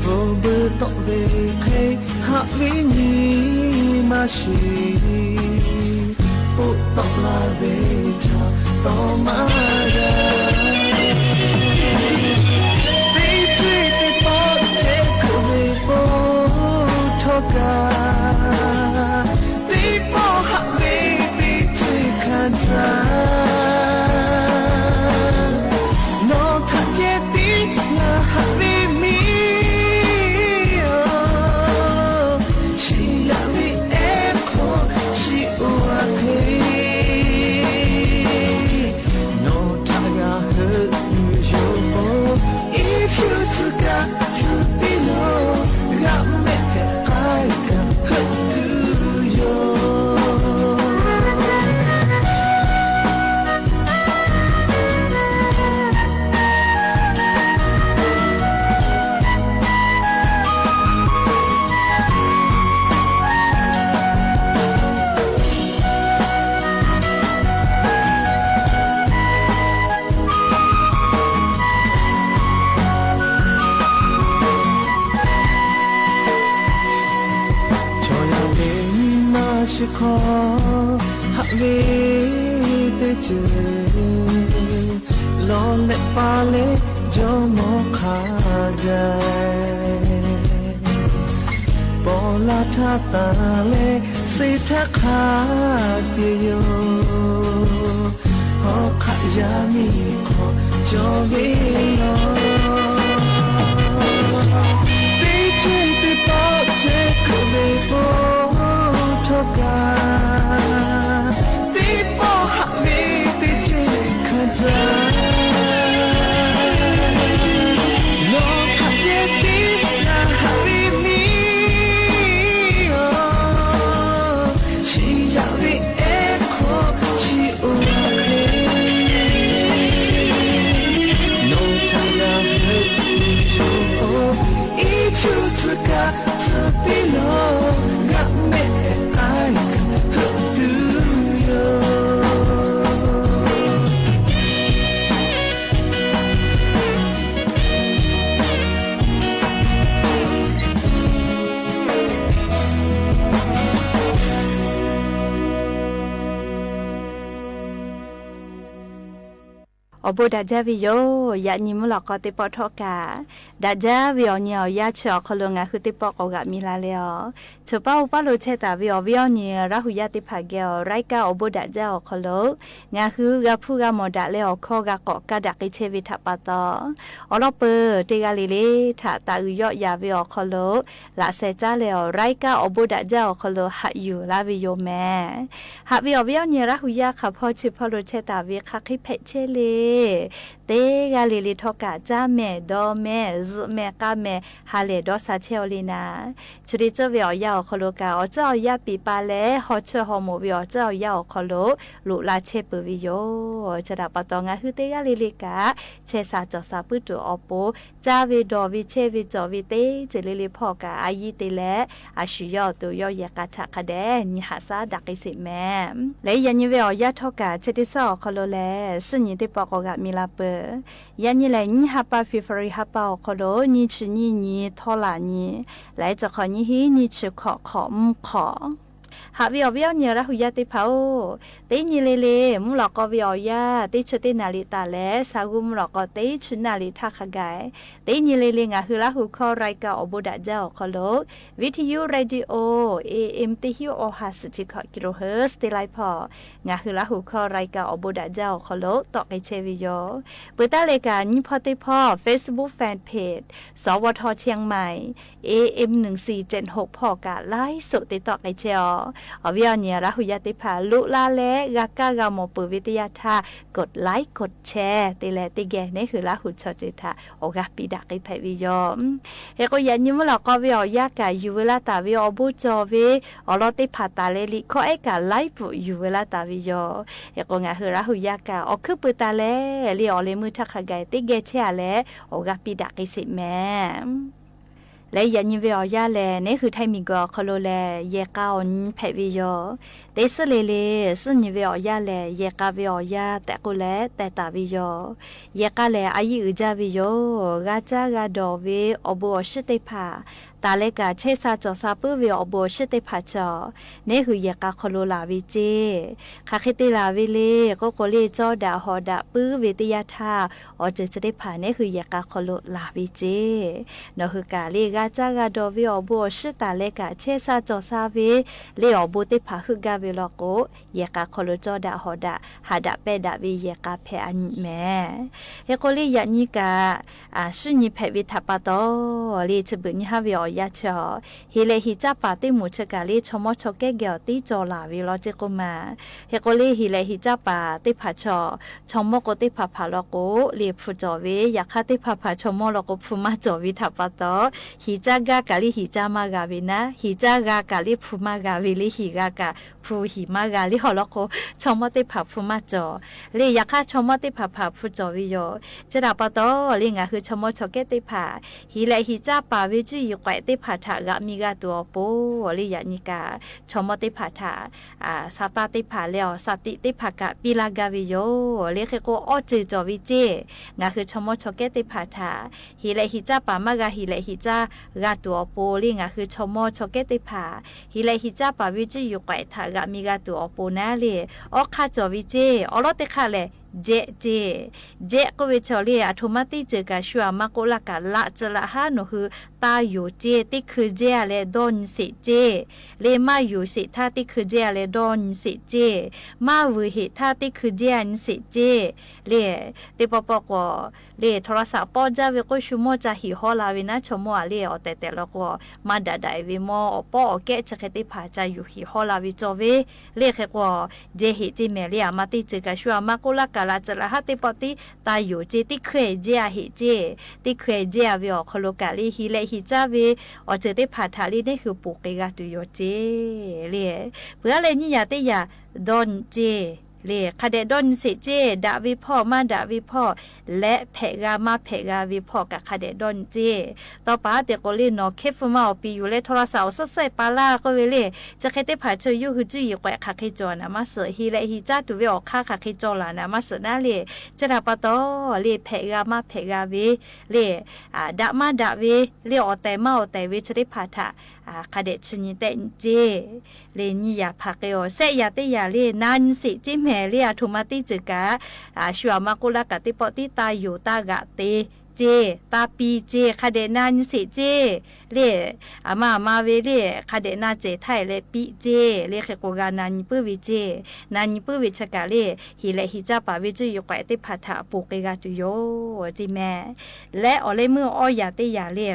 Pfuhˍ beuꞈ tawˆ ve hk'e haꞈ ve nyi maˇ shiˍ, poˆ tawˆ la ve htaꞈ tawˆ maˇ g'a. Teˇ ceuˬ teˇ pawˆ chehˇ kuiˬ ve po htawˇ kaꞈ, teˇ pawˆ haꞈ ve teˇ ceuˬ hkanˍ caˇ, nawˬ htaꞈ ceh tiˉ ngaˬ haꞈ ve miˇ-oˬ, chi yaꞈ ve ehˉ hk'aw chi oˇ a hk'e, nawˬ htaꞈ g'a heuˆ tuˬ yoˬ k'o, iˉ shuˆ tcuh kaꞈ tcuh piˇ lo, g'a mehˆ hpehꞈ k'ai kaꞈ heuˆ tuˬ yoˬ. Chaw yaˇ ve nyi ma shiˍ hk'aw haꞈ ve teˇ ceuˬ, lawˬ leh paˍ leh jawˇmawˇ hk'a gaˬ, paw laˇ htaˇ tanˬ leh suh htaˇ hk'a tiꞈ yoˬ. Hawˉ hk'aˆ yaˇ miˇ hk'aw cawˬ ve law, teˇ ceuˬ teˇ pawˆ chehˇ kuiˬ ve po htawˇ kaꞈ, teˇ pawˆ haꞈ ve teˇ ceuˬ hkanˍ caˇ, nawˬ htaꞈ ceh tiˉ ngaˬ haꞈ ve miˇ-oˬ, chi yaꞈ ve ehˉ hk'aw chi oˇ a hk'e, nawˬ htaꞈ g'a heuˆ tuˬ yoˬ k'o, iˉ shuˆ tcuh kaꞈ tcuh piˇ lo, g'a mehˆ hpehꞈ k'ai kaꞈ heuˆ tuˬ yoˬ. Awˬ bon daꞈ jaˇ ve yoˬ. Yaꞈ nyi mvuhˇ lawꞈ k'aw teˇ pawˆ htawˇ kaꞈ, daꞈ jaˇ ve awˬ nyi awˬ yanˇ chi awˬ hk'aw lo ngaˬ hui teˇ pawˆ k'awꞈ g'aꞈ mi la leh awˬ, chawˬ paˇ oˇ paˇ lo chehˇ taˍ ve awˬ viˉ awˬ nyi Laˇ hu yaˇ teˇ hpaˍ geh awˬ รายการ awˬ bon daꞈ jaˇ awˬ hk'aw lo ngaˬ hui g'a hpuˇ g'a mawˬ daꞈ leh awˬ hkawˇ g'a k'awꞈ kaˇ daꞈ k'ai chehˇ ve htaꞈ pa taw, awˬ lawn peuˬ teˇ g'aˇ le le htaꞈ taˍ uiˍ yawˆ yaˍ ve awˬ hk'aw lo laꞈ sheh caˉ leh awˬ รายการ awˬ bon daꞈ jaˇ awˬ hk'aw lo haꞈ yuˬ laˇ ve yoˬ mehˍ. Haꞈ ve awˬ viˉ awˬ nyi Laˇ hu yaˇ hk'aˬ hpawˇ chi hpawˇ lo chehˇ taˍ ve hk'aˬ hk'e hpehꞈ chehˇ le, teˇ g'aˇ le le htawˇ kaꞈ caˇ mehˍ dawˇ mehˍ zuhꞈ mehˍ k'aˇ mehˍ ha lehˬ dawˇ sha chehˇ aw le naˍ, chi te cawˇ ve awˬ yanˇ awˬ hk'aw lo kaꞈ awˬ ceuˬ awˬ yanˇ piˍ pa leh haw cheuˇ haw moˍ ve awˬ ceuˬ awˬ yanˇ awˬ hk'aw lo loꞈ la chehˇ peuˬ ve yoˬ. Chi htaꞈ pa taw ngaˬ hui teˇ g'aˇ le le kaꞈ chehˇ sha cawˬ sha puiˉ tuˬ awˬ pon, caˇ ve dawˬ ve chehˇ ve cawˬ ve teˇ ceuˬ le le hpawˇ kaꞈ a yiˇ te leh a shu yawˇ awˬ to yawˇ yehˬ k'a htaꞈ hk'a dehꞈ nyi haꞈ shaˉ daꞈ k'ai sheˍ mehˍ. Leh yaꞈ nyi ve awˬ yanˇ htawˇ kaꞈ chi te shaˉ awˬ hk'aw lo lehˬ, suhˉ nyi teˇ pawˆ k'awꞈ g'aꞈ mi la peuˬ. Yaꞈ nyi lehˬ, nyiˇ ha pa February ha pa awˬ hk'aw lo nyiˇ chi nyiˇ nyi htawˇ laꞈ nyi, laiˉ ceuˬ hk'awꞈ nyiˇ hinˉ nyiˇ chi hkawꞈ hk'awꞈ mvuhˇ hk'awꞈ. Haꞈ ve awˬ viˉ awˬ nyi Laˇ hu yaˇ teˇ hpaˍ-oˬ, teˇ nyi le le mvuhˇ lawꞈ k'aw ve awˬ yanˇ teˇ chi teˇ naˍ riˍ taˍ leh, sa g'uˇ mvuhˇ lawꞈ k'aw teˇ chi naˍ riˍ htaˇ hk'a gaˬ, teˇ nyi le le ngaˬ hui Laˇ hu hkawˇ รายการ awˬ bon daꞈ jaˇ awˬ hk'aw lo viˉ hteˇ yuˇ radio A M teˇ hinˉ awˬ ha suhˍ chi hkawꞈ kilohertz teˇ laiˉ hpawˇ ngaˬ hui Laˇ hu hkawˇ รายการ awˬ bon daꞈ jaˇ awˬ hk'aw lo tawˆ k'ai chehˇ ve yoˬ. Peuˬ taˉ leh kaꞈ nyiˇ hpawˇ teˇ hpawˇ Facebook fan page สวท เชียงใหม่ A M หนึ่งสี่เจ็ดหก hpawˇ kaꞈ ไลฟ์สด te tawˆ k'ai chehˇ aw. Awˬ viˉ awˬ nyi Laˇ hu yaˇ teˇ hpaˍ loꞈ la leh g'a kaˇ g'a mawˬ peuˬ ve teˇ yanˇ htaˇ, กดไลค์ กดแชร์ te leh teˇ geh neˉ hui Laˇ huˍ chaw ceuˬ htaꞈ awˬ g'aˇ piˇ daꞈ k'ai hpehꞈ ve yoˬ. Hk'e k'o, yaꞈ nyi mvuhˇ lawꞈ k'aw ve awˬ yanˇ kaꞈ yuˬ veu laˇ taˍ ve awˬ bon cawˬ ve awˬ lawn teˇ hpaˍ taˍ leh liꞈ hkawˇ ehˉ kaꞈ laiˉ pfuhꞈ yuˬ veu laˇ taˍ ve yoˬ. Hk'e k'o, ngaˬ hui Laˇ huˍ yaˇ kaꞈ awˬ hkuiˉ pui taˍ leh le awˬ leh meuˇ htaˇ hk'a gaˬ teˇ geh chehˇ a leh awˬ g'aˇ piˇ daꞈ k'ai sheˍ mehˍ. Leh yaꞈ nyi ve awˬ yanˇ lehˬ, neˉ hui Htaiˇ miˬguiˬ awˬ hk'aw lo lehˬ yehˬ k'a awˬ nyi hpehꞈ ve yoˬ. Teˇ suhˉ le le, suhˉ nyi ve awˬ yanˇ lehˬ yehˬ k'a ve awˬ yanˇ tehꞈ k'oˆ leh teh taˍ ve yoˬ. Yehˬ k'a lehˬ a yiˇ uiˍ jaˇ ve yoˬ. G'a caˇ g'a dawˬ ve awˬ bon awˬ shiˉ teˇ hpaˍ taˍ leh kaꞈ chehˇ sha cawˬ sha puiˉ ve awˬ bon awˬ shiˉ teˇ hpaˍ chaw, neˉ hui yehˬ k'a hk'aw lo laˬ ve ceˇ. Hk'aˬ hk'e te laˬ ve le k'oˆ k'o le, cawˇ daꞈ hawꞈ daꞈ puiˉ ve teˇ yanˇ htaˇ, awˬ ceuˬ chi teˇ hpaˍ neˉ hui yehˬ k'a hk'aw lo laˬ ve ceˇ. Nawˬ hui kaꞈ le g'a caˇ g'a dawˬ ve awˬ bon awˬ shiˉ taˍ leh kaꞈ chehˇ sha cawˬ sha ve le awˬ bon teˇ hpaˍ heuˆ gaˇ ve law k'o, yehˬ k'a hk'aw lo cawˇ daꞈ hawꞈ daꞈ haꞈ daꞈ pehˇ daꞈ ve yehˬ k'a hpehꞈ a nyi mehˍ. Hk'e k'o le yaꞈ nyi kaꞈ, suhˉ nyi hpehꞈ ve htaꞈ pa taw le, chi beuꞈ nyi haˉ ve awˬ yanˇ chi awˬ, heˍ lehꞈ heˍ caˇ paˍ teˇ moˍ chi kaꞈ le chaw mawˇ chaw kehˉ geh awˬ tiˉ cawˬ laˬ ve law ceˇ k'oˆ ma. Hk'e k'o le heˍ lehꞈ heˍ caˇ paˍ teˇ hpaˍ chaw, chaw mawˇ k'o teˇ hpaˍ hpaˍ law k'o le hpu cawˬ ve, yaꞈ hk'aˇ teˇ hpaˍ hpaˍ chaw mawˇ law k'o hpu maˇ cawˬ ve htaꞈ pa taw, heˍ caˇ gaˇ kaꞈ le heˍ caˇ maˇ g'a ve naˉ, heˍ caˇ g'a kaꞈ le hpu maˇ g'a ve le, heˍ g'a kaꞈ hpu heˍ maˇ g'a le awˬ lawn k'o, chaw mawˇ teˇ hpaˍ hpu maˇ cawˬ le. Yaꞈ hk'aˇ chaw mawˇ teˇ hpaˍ hpaˍ hpu cawˬ ve yoˬ. Chi htaꞈ pa taw le ngaˬ hui chaw mawˇ chaw kehˉ teˇ hpaˍ heˍ lehꞈ heˍ caˇ paˍ ve cuˇ yiˍ k'awehꞈ teˇ hpaˍ htaꞈ g'aꞈ mi g'a tuˬ awˬ pon le yaꞈ nyi kaꞈ chaw mawˇ teˇ hpaˍ htaꞈ sa tanˇ teˇ hpaˍ leh awˬ sa tiꞈ teˇ hpaˍ kaꞈ piˇ laˇ gaˇ ve yoˬ le. Hk'e k'o awˇ ceuˬ cawˬ ve ceˇ. Ngaˬ hui chaw mawˇ chaw kehˉ teˇ hpaˍ htaꞈ heˍ lehꞈ heˍ caˇ paˍ maˇ g'a heˍ lehꞈ heˍ caˇ g'a tuˬ awˬ pon le ngaˬ hui chaw mawˇ chaw kehˉ teˇ hpaˍ heˍ lehꞈ heˍ caˇ paˍ ve cuˇ yiˍ k'awehꞈ htaꞈ g'aꞈ mi g'a tuˬ awˬ pon naˉ le, awˉ hk'aˇ cawˬ ve ceˇ. Awˬ lawˉ teˇ hk'aˇ lehˬ, jehˆ ceˇ. Jehˆ k'oˆ ve chaw le aˬ htoꞈ ma teˇ ceuˬ kaꞈ shu aˬ ma k'oˆ laˇ kaꞈ laꞈ tcuh laꞈ haˉ nawˬ hui taˇ yonˍ ceˇ. Teˇ hkui jehˇ a leh dawˇ nyi sheˍ ceˇ le. Maˇ yonˍ sheˍ htaˇ teˇ hkui jehˇ a leh dawˇ nyi sheˍ ceˇ. Maˇ vuiˬ heˍ htaˇ teˇ hkui jehˇ a nyi sheˍ ceˇ le. Teˇ pawˆ pawˆ k'o le โทรศัพท์ pawˆ jaˇ ve k'o shu mawˇ ca hiˍ hawˇ la ve naˉ chaw mawˇ a le awˬ tehˬ tehˬ law k'o, maˇ daꞈ daꞈ e ve mawˇ awˬ pawˆ awˬ kehˉ chi hk'e teˇ hpaˍ ca yuˬ hiˍ hawˇ la ve cawˬ ve le. Hk'e k'o jehˇ heˍ ceˇ mehˍ le. Aˬ ma teˇ ceuˬ kaꞈ shu aˬ ma k'oˆ laˇ kaꞈ laꞈ tcuh laꞈ haˉ teˇ pawˆ tiˉ taˇ yonˍ ceˇ. Teˇ hkui jehˇ a heˍ ceˇ. Teˇ hkui jehˇ a ve awˬ hk'aw lo kaꞈ le heˍ lehꞈ heˍ caˇ ve awˬ ceuˬ teˇ hpaˍ htaꞈ le neˉ hui ponˬ k'ai g'a tuˬ yoˬ ceˇ le. Peuˬ aˉ leh nyiˇ yaꞈ teˇ yaꞈ dawˇ nyi ceˇ le. Hk'a dehꞈ dawˇ nyi sheˍ ceˇ. Daꞈ ve hpawˇ maˇ daꞈ ve hpawˇ leh hpehꞈ g'a maˇ hpehꞈ g'a ve hpawˇ kaꞈ hk'a dehꞈ dawˇ nyi ceˇ. Tawˇ pa haˉ te k'o le nawˬ hkehˉ hpu ma awˬ piˍ yuˬ leh โทรศัพท์ awˬ suhˉ suhˉ e pa laˇ k'oˆ ve le, chi hk'e teˇ hpaˍ chaw yawˇ hui cuˇ yiˍ k'awehꞈ hk'aˬ hk'e cawˬ naˍ maˇ suhˍ. Heˍ lehꞈ heˍ caˇ tuˬ ve awˬ hk'aˇ hk'aˬ hk'e cawˬ laˬ naˍ maˇ suhˍ naˉ le. Chi htaꞈ pa taw le hpehꞈ g'a maˇ hpehꞈ g'a ve le, daꞈ maˇ daꞈ ve le awˬ tehˬ maˇ awˬ tehˬ ve chi teˇ hpaˍ htaꞈ hk'a dehꞈ chi nyi tehˆ nyi ceˇ le. Nyiˇ yaꞈ hpaˍ k'ai awˬ shehˆ yaꞈ teˇ yaꞈ le na nyi sheˍ ceˇ mehˍ le. Aˬ htoꞈ ma teˇ ceuˬ kaꞈ shu aˬ ma k'oˆ laˇ kaꞈ teˇ pawˆ tiˉ taˇ yonˍ taˇ g'aꞈ te ceˇ, taˇ piˇ ceˇ. Hk'a dehꞈ na nyi sheˍ ceˇ le. Aˬ ma aˬ ma ve le hk'a dehꞈ na cehˬ htaˇ e leh piˇ ceˇ le. Hk'e k'o g'a na nyi puiˉ ve ceˇ. Na nyi puiˉ ve chi kaꞈ le heˍ lehꞈ heˍ caˇ paˍ ve cuˇ yiˍ k'awehꞈ teˇ hpaˍ htaꞈ ponˬ k'ai g'a tuˬ yoˬ ceˇ mehˍ. Leh awˬ leh meuˇ awˇ yaꞈ teˇ yaꞈ le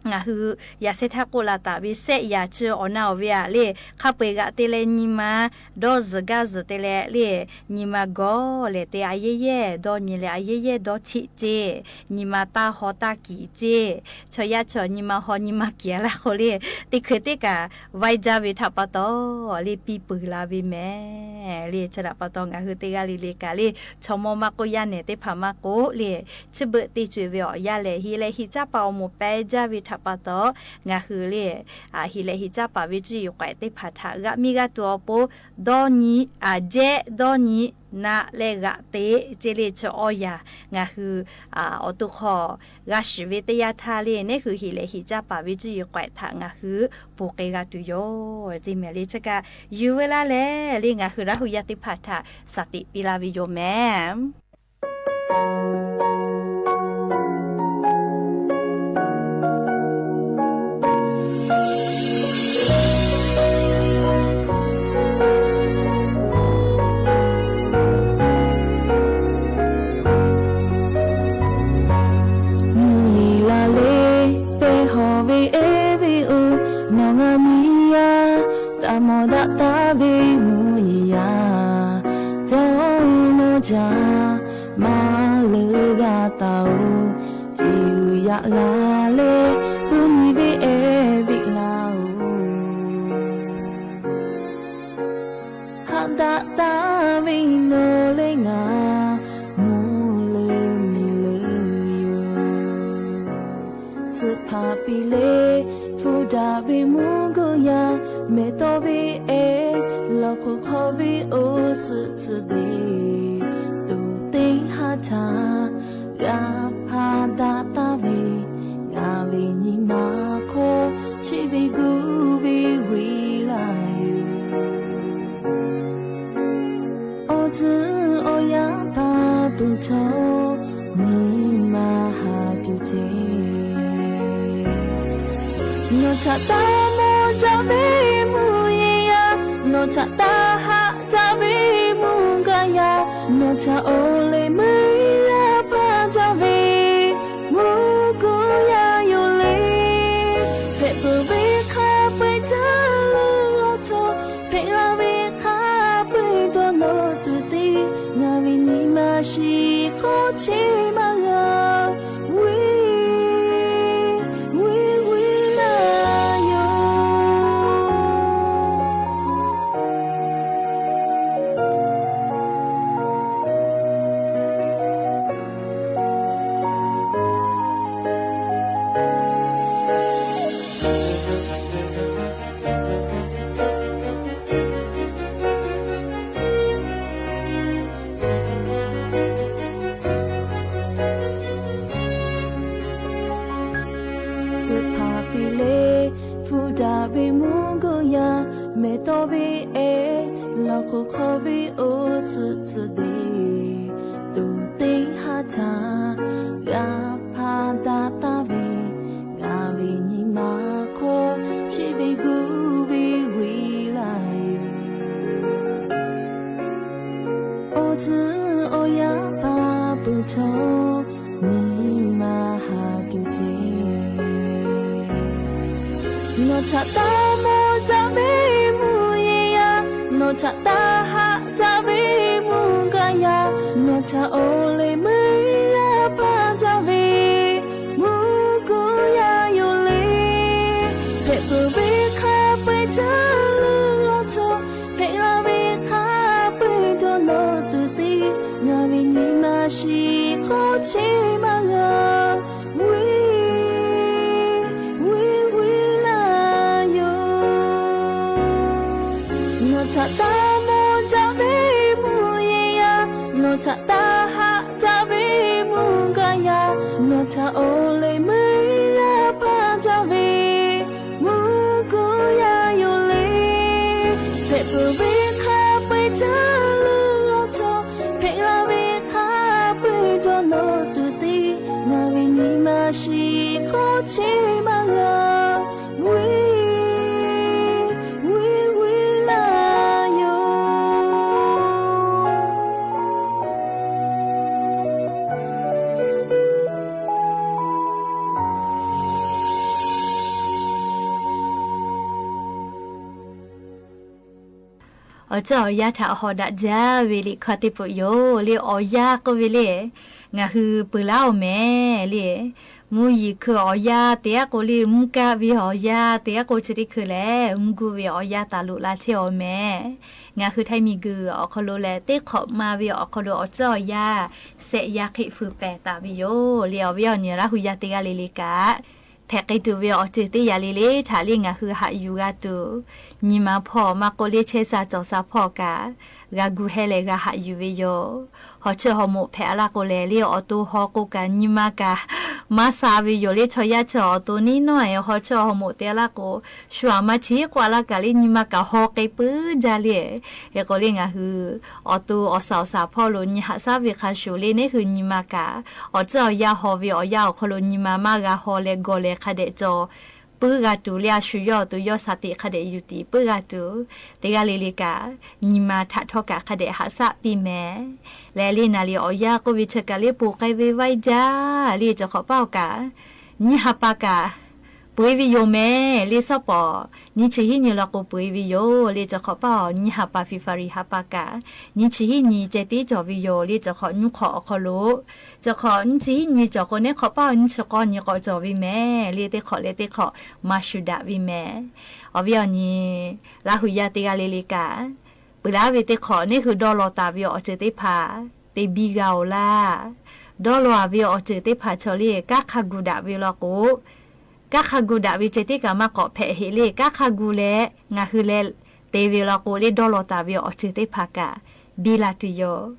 ngaˬ hui yaꞈ sheh htaˇ k'oˆ la taˍ ve shehˆ yaꞈ chi awˬ na awˬ ve aꞈ le hk'a peu eˬ g'aꞈ te leh nyi ma dawˇ zuhˬ gaˇ zuhˬ te leh le nyi ma gawˇ lehˬ te a yehˇ yehˇ dawˇ nyi leh a yehˇ yehˇ dawˇ cheˆ ceˇ. Nyi ma taˇ haw taˇ kiˍ ceˇ. Chaw yaˇ chaw nyi ma haw nyi ma kiˍ a laˇ k'o le teˇ hkui teˇ kaꞈ vaiˇ jaˇ ve htaꞈ pa taw le piˇ peuˬ la ve mehˍ le. Chi htaꞈ pa taw ngaˬ hui teˇ g'aˇ le le kaꞈ le chaw mawˇ maˇ k'oˆ yaˇ nehˬ teˇ hpaˍ maˇ k'oˆ le chi beuꞈ te co e ve awˬ yanˇ lehˬ heˍ lehꞈ heˍ caˇ paˍ awˬ moˍ pehˇ jaˇ ve htaꞈ pa taw ngaˬ hui le heˍ lehꞈ heˍ caˇ paˍ ve cuˇ yiˍ k'awehꞈ teˇ hpaˍ htaꞈ g'aꞈ miˇ g'a tuˬ awˬ pon dawˇ nyi, aˬ jehˇ dawˇ nyi, na leh g'aꞈ te ceˇ le chi awˇ yaꞈ ngaˬ hui awˬ to hk'aw g'a shiˍ ve teˇ yanˇ htaˇ le neˉ hui heˍ lehꞈ heˍ caˇ paˍ ve cuˇ yiˍ k'awehꞈ htaꞈ ngaˬ hui ponˬ k'ai g'a tuˬ yoˬ ceˇ mehˍ le. Chi kaꞈ yuˬ veu laˇ leh le ngaˬ hui Laˇ huˍ yaˇ teˇ hpaˍ htaꞈ shaˍ tiꞈ piˇ laˇ ve yoˬ mehˍ. Mvuhˇ yeˬ la le pehˇ hawˬ ve eˇ ve uˬ, nawˬ ngaˬ miˇ yaˇ taˇ mawˬ daꞈ taˍ ve mvuhˇ yeˬ yaˇ. Tcuh hpaˍ piˍ le, hpu daꞈ ve mvuhˇ guˇ yaˇ, mehˬ tawˇ ve ehˉ, laꞈ hk'oˍ hk'aw ve awˬ suhˍ tcuh beˬ, toˬ teˇ haˉ htaꞈ g'a hpaˇ daꞈ taˍ ve, ngaˬ ve nyi ma hk'aw, chi ve gu ve weꞈ laˇ yoˬ. Awˬ tcuhˉ awˬ yanˇ pa peuˬ htawˇ, nyi ma haˍ tuˬ ceˇ. Nawˬ htaꞈ taˇ mawˇ daꞈ ve mvuhˇ yeˬ yaˇ, nawˬ htaꞈ taˇ haꞈ daꞈ ve mvuhˇ gaˇ yaˇ, nawˬ htaꞈ awˬ lehˬ meuˇ yaˇ paˇ jaˇ ve mvuhˇ guˇ yaˇ yoˬ le. Hpehꞈ peuˬ ve hk'a peu-eˬ caˇ leuˬ awˬ htawˇ, hpehꞈ la ve hk'a peu-eˬ dawˇ nawˬ tuˬ te, ngaˬ ve nyi ma shiˍ hk'awˇ cheˇ maˇ g'a, weˇ weˇ laˇ yoˬ. Tcuh hpaˍ piˍ le, hpu daꞈ ve mvuhˇ guˇ yaˇ, mehˬ tawˇ ve ehˉ, laꞈ hk'oˍ hk'aw ve awˬ suhˍ tcuh beˬ, toˬ teˇ haˉ htaꞈ g'a hpaˇ daꞈ taˍ ve, ngaˬ ve nyi ma hk'aw, chi ve gu ve weꞈ laˇ yoˬ. Awˬ tcuhˉ awˬ yanˇ pa peuˬ htawˇ, nyi ma haˍ tuˬ ceˇ. Nawˬ htaꞈ taˇ mawˇ daꞈ ve mvuhˇ yeˬ yaˇ, nawˬ htaꞈ taˇ haꞈ daꞈ ve mvuhˇ gaˇ yaˇ, nawˬ htaꞈ awˬ lehˬ meuˇ yaˇ paˇ jaˇ ve mvuhˇ guˇ yaˇ yoˬ le. Hpehꞈ peuˬ ve hk'a peu-eˬ caˇ leuˬ awˬ htawˇ, hpehꞈ la ve hk'a peu-eˬ dawˇ nawˬ tuˬ te, ngaˬ ve nyi ma shiˍ hk'awˇ cheˇ maˇ g'a, weˇ weˇ laˇ yoˬ. Nawˬ htaꞈ taˇ mawˇ daꞈ ve mvuhˇ yeˬ yaˇ, nawˬ htaꞈ taˇ haꞈ daꞈ ve mvuhˇ gaˇ yaˇ, nawˬ htaꞈ awˬ lehˬ meuˇ yaˇ paˇ jaˇ ve mvuhˇ guˇ yaˇ yoˬ le. Hpehꞈ peuˬ ve hk'a peu-eˬ caˇ leuˬ awˬ htawˇ, hpehꞈ la ve hk'a peu-eˬ dawˇ nawˬ tuˬ te, ngaˬ ve nyi ma shiˍ hk'awˇ cheˇ maˇ g'a, weˇ weˇ laˇ yoˬ. Awˬ ceuˬ awˬ yanˇ htaꞈ hawˍ daꞈ jaˇ ve liꞈ hkawˇ teˇ peuꞈ yoˬ le. Awˬ yanˇ k'oˆ ve le, ngaˬ hui peuˬ laˉ-oˬ mehˍ le. Mvuhˇ yeˬ hkui awˬ yanˇ te-a k'o le, mvuhˇ kaˆ ve awˬ yanˇ te-a k'o, chi teˇ hkui lehˬ mvuhˇ guˇ ve awˬ yanˇ taˍ loꞈ la chehˇ-oˬ mehˍ. Ngaˬ hui htaiˇ miˬ guiˬ awˬ hk'aw lo lehˬ, teˇ hk'awꞈ ma ve awˬ hk'aw lo awˬ ceuˬ awˬ yanˇ shehˆ yaˇ hk'e feu pehˍ taˍ ve yoˬ le. Awˬ viˉ awˬ nyi Laˇ hu yaˇ teˇ g'aˇ le le kaꞈ, hpehꞈ k'ai tuˬ ve awˬ ceuˬ teˇ yanˇ le le htaꞈ le ngaˬ hui haꞈ yuˬ g'a tuˬ, nyi ma hpawˇ maˇ k'oˆ le chehˇ sha cawˬ sha hpawˇ kaꞈ, g'a gu heh leh g'a haꞈ yuˬ ve yoˬ. Hawˬ cheuˇ hawˬ moꞈ hpehꞈ laˇ k'o lehˬ le, awˬ to haw k'o kaꞈ nyi ma kaꞈ maˇ sha ve yoˬ le. Chaw yaˇ chi awˬ to neˇ nawˇ-e hawˬ cheuˇ hawˬ moꞈ te laˇ k'o, shu aˬ ma chi k'oˆ laˇ kaꞈ le, nyi ma kaꞈ haw k'ai puiˉ jaˇ le. Hk'e k'o le ngaˬ hui awˬ to awˬ saˍ awˬ saˍ hpawˇ lo nyi haꞈ shaˉ ve hk'a shuˍ le, neˇ hui nyi ma kaꞈ awˬ ceuˬ awˬ yanˇ haw ve awˬ yanˇ awˬ hk'aw lo nyi ma maˇ g'a haw leh gawˬ leh hk'a dehꞈ cawˬ puiˉ g'a tuˬ le, a shu yawˇ awˬ to yawˇ shaˍ teꞈ hk'a dehꞈ yuˬ tiˍ puiˉ g'a tuˬ, teˇ g'aˇ le le kaꞈ nyi ma htaꞈ htawˇ kaꞈ hk'a dehꞈ haꞈ shaˉ piˇ mehˍ. Leh le naˍ riˍ awˬ yanˇ k'oˆ ve chi kaꞈ le poˬ k'ai ve vaˇ jaˇ le, cawˬ hk'awꞈ paˇ-oˬ kaꞈ, nyiˇ ha pa kaꞈ peu-eˬ ve yoˬ mehˍ le. Sawˉ pawˍ nyiˇ chi hiˉ nyi law k'o peu-eˬ ve yoˬ le, cawˬ hk'awꞈ paˇ-oˬ. Nyiˇ ha pa February ha pa kaꞈ nyiˇ chi hiˉ nyi ceh tiˉ cawˬ ve yoˬ le, cawˬ hk'awꞈ nyiˇ hk'awꞈ awˬ hk'aw lo. Cawˬ hk'awꞈ nyiˇ chi hiˉ nyi cawˬ k'o, neˇ hk'awꞈ paˇ-oˬ, nyiˇ chi k'awˇ nyi k'awꞈ cawˬ ve mehˍ le. Teˇ hk'awꞈ leh teˇ hk'awꞈ maˇ shu daꞈ ve mehˍ. Awˬ viˉ awˬ nyi Laˇ hu yaˇ teˇ g'aˇ le le kaꞈ, peuˬ laˉ ve teˇ hk'awꞈ neˇ hui dawˇ law taˍ ve awˬ ceuˬ teˇ hpaˍ te biˇ g'a-oˬ laˇ. Dawˇ law-a ve awˬ ceuˬ teˇ hpaˍ chaw le kanˉ hk'a gu daꞈ ve law k'o, kanˉ hk'a gu daꞈ ve ceh tiˉ kaꞈ maˇ k'awꞈ hpehꞈ heꞈ le. Kanˉ hk'a gu leh ngaˬ hui leh te ve law k'o le, dawˇ law taˍ ve awˬ ceuˬ teˇ hpaˍ kaꞈ biˇ la tuˬ yoˬ.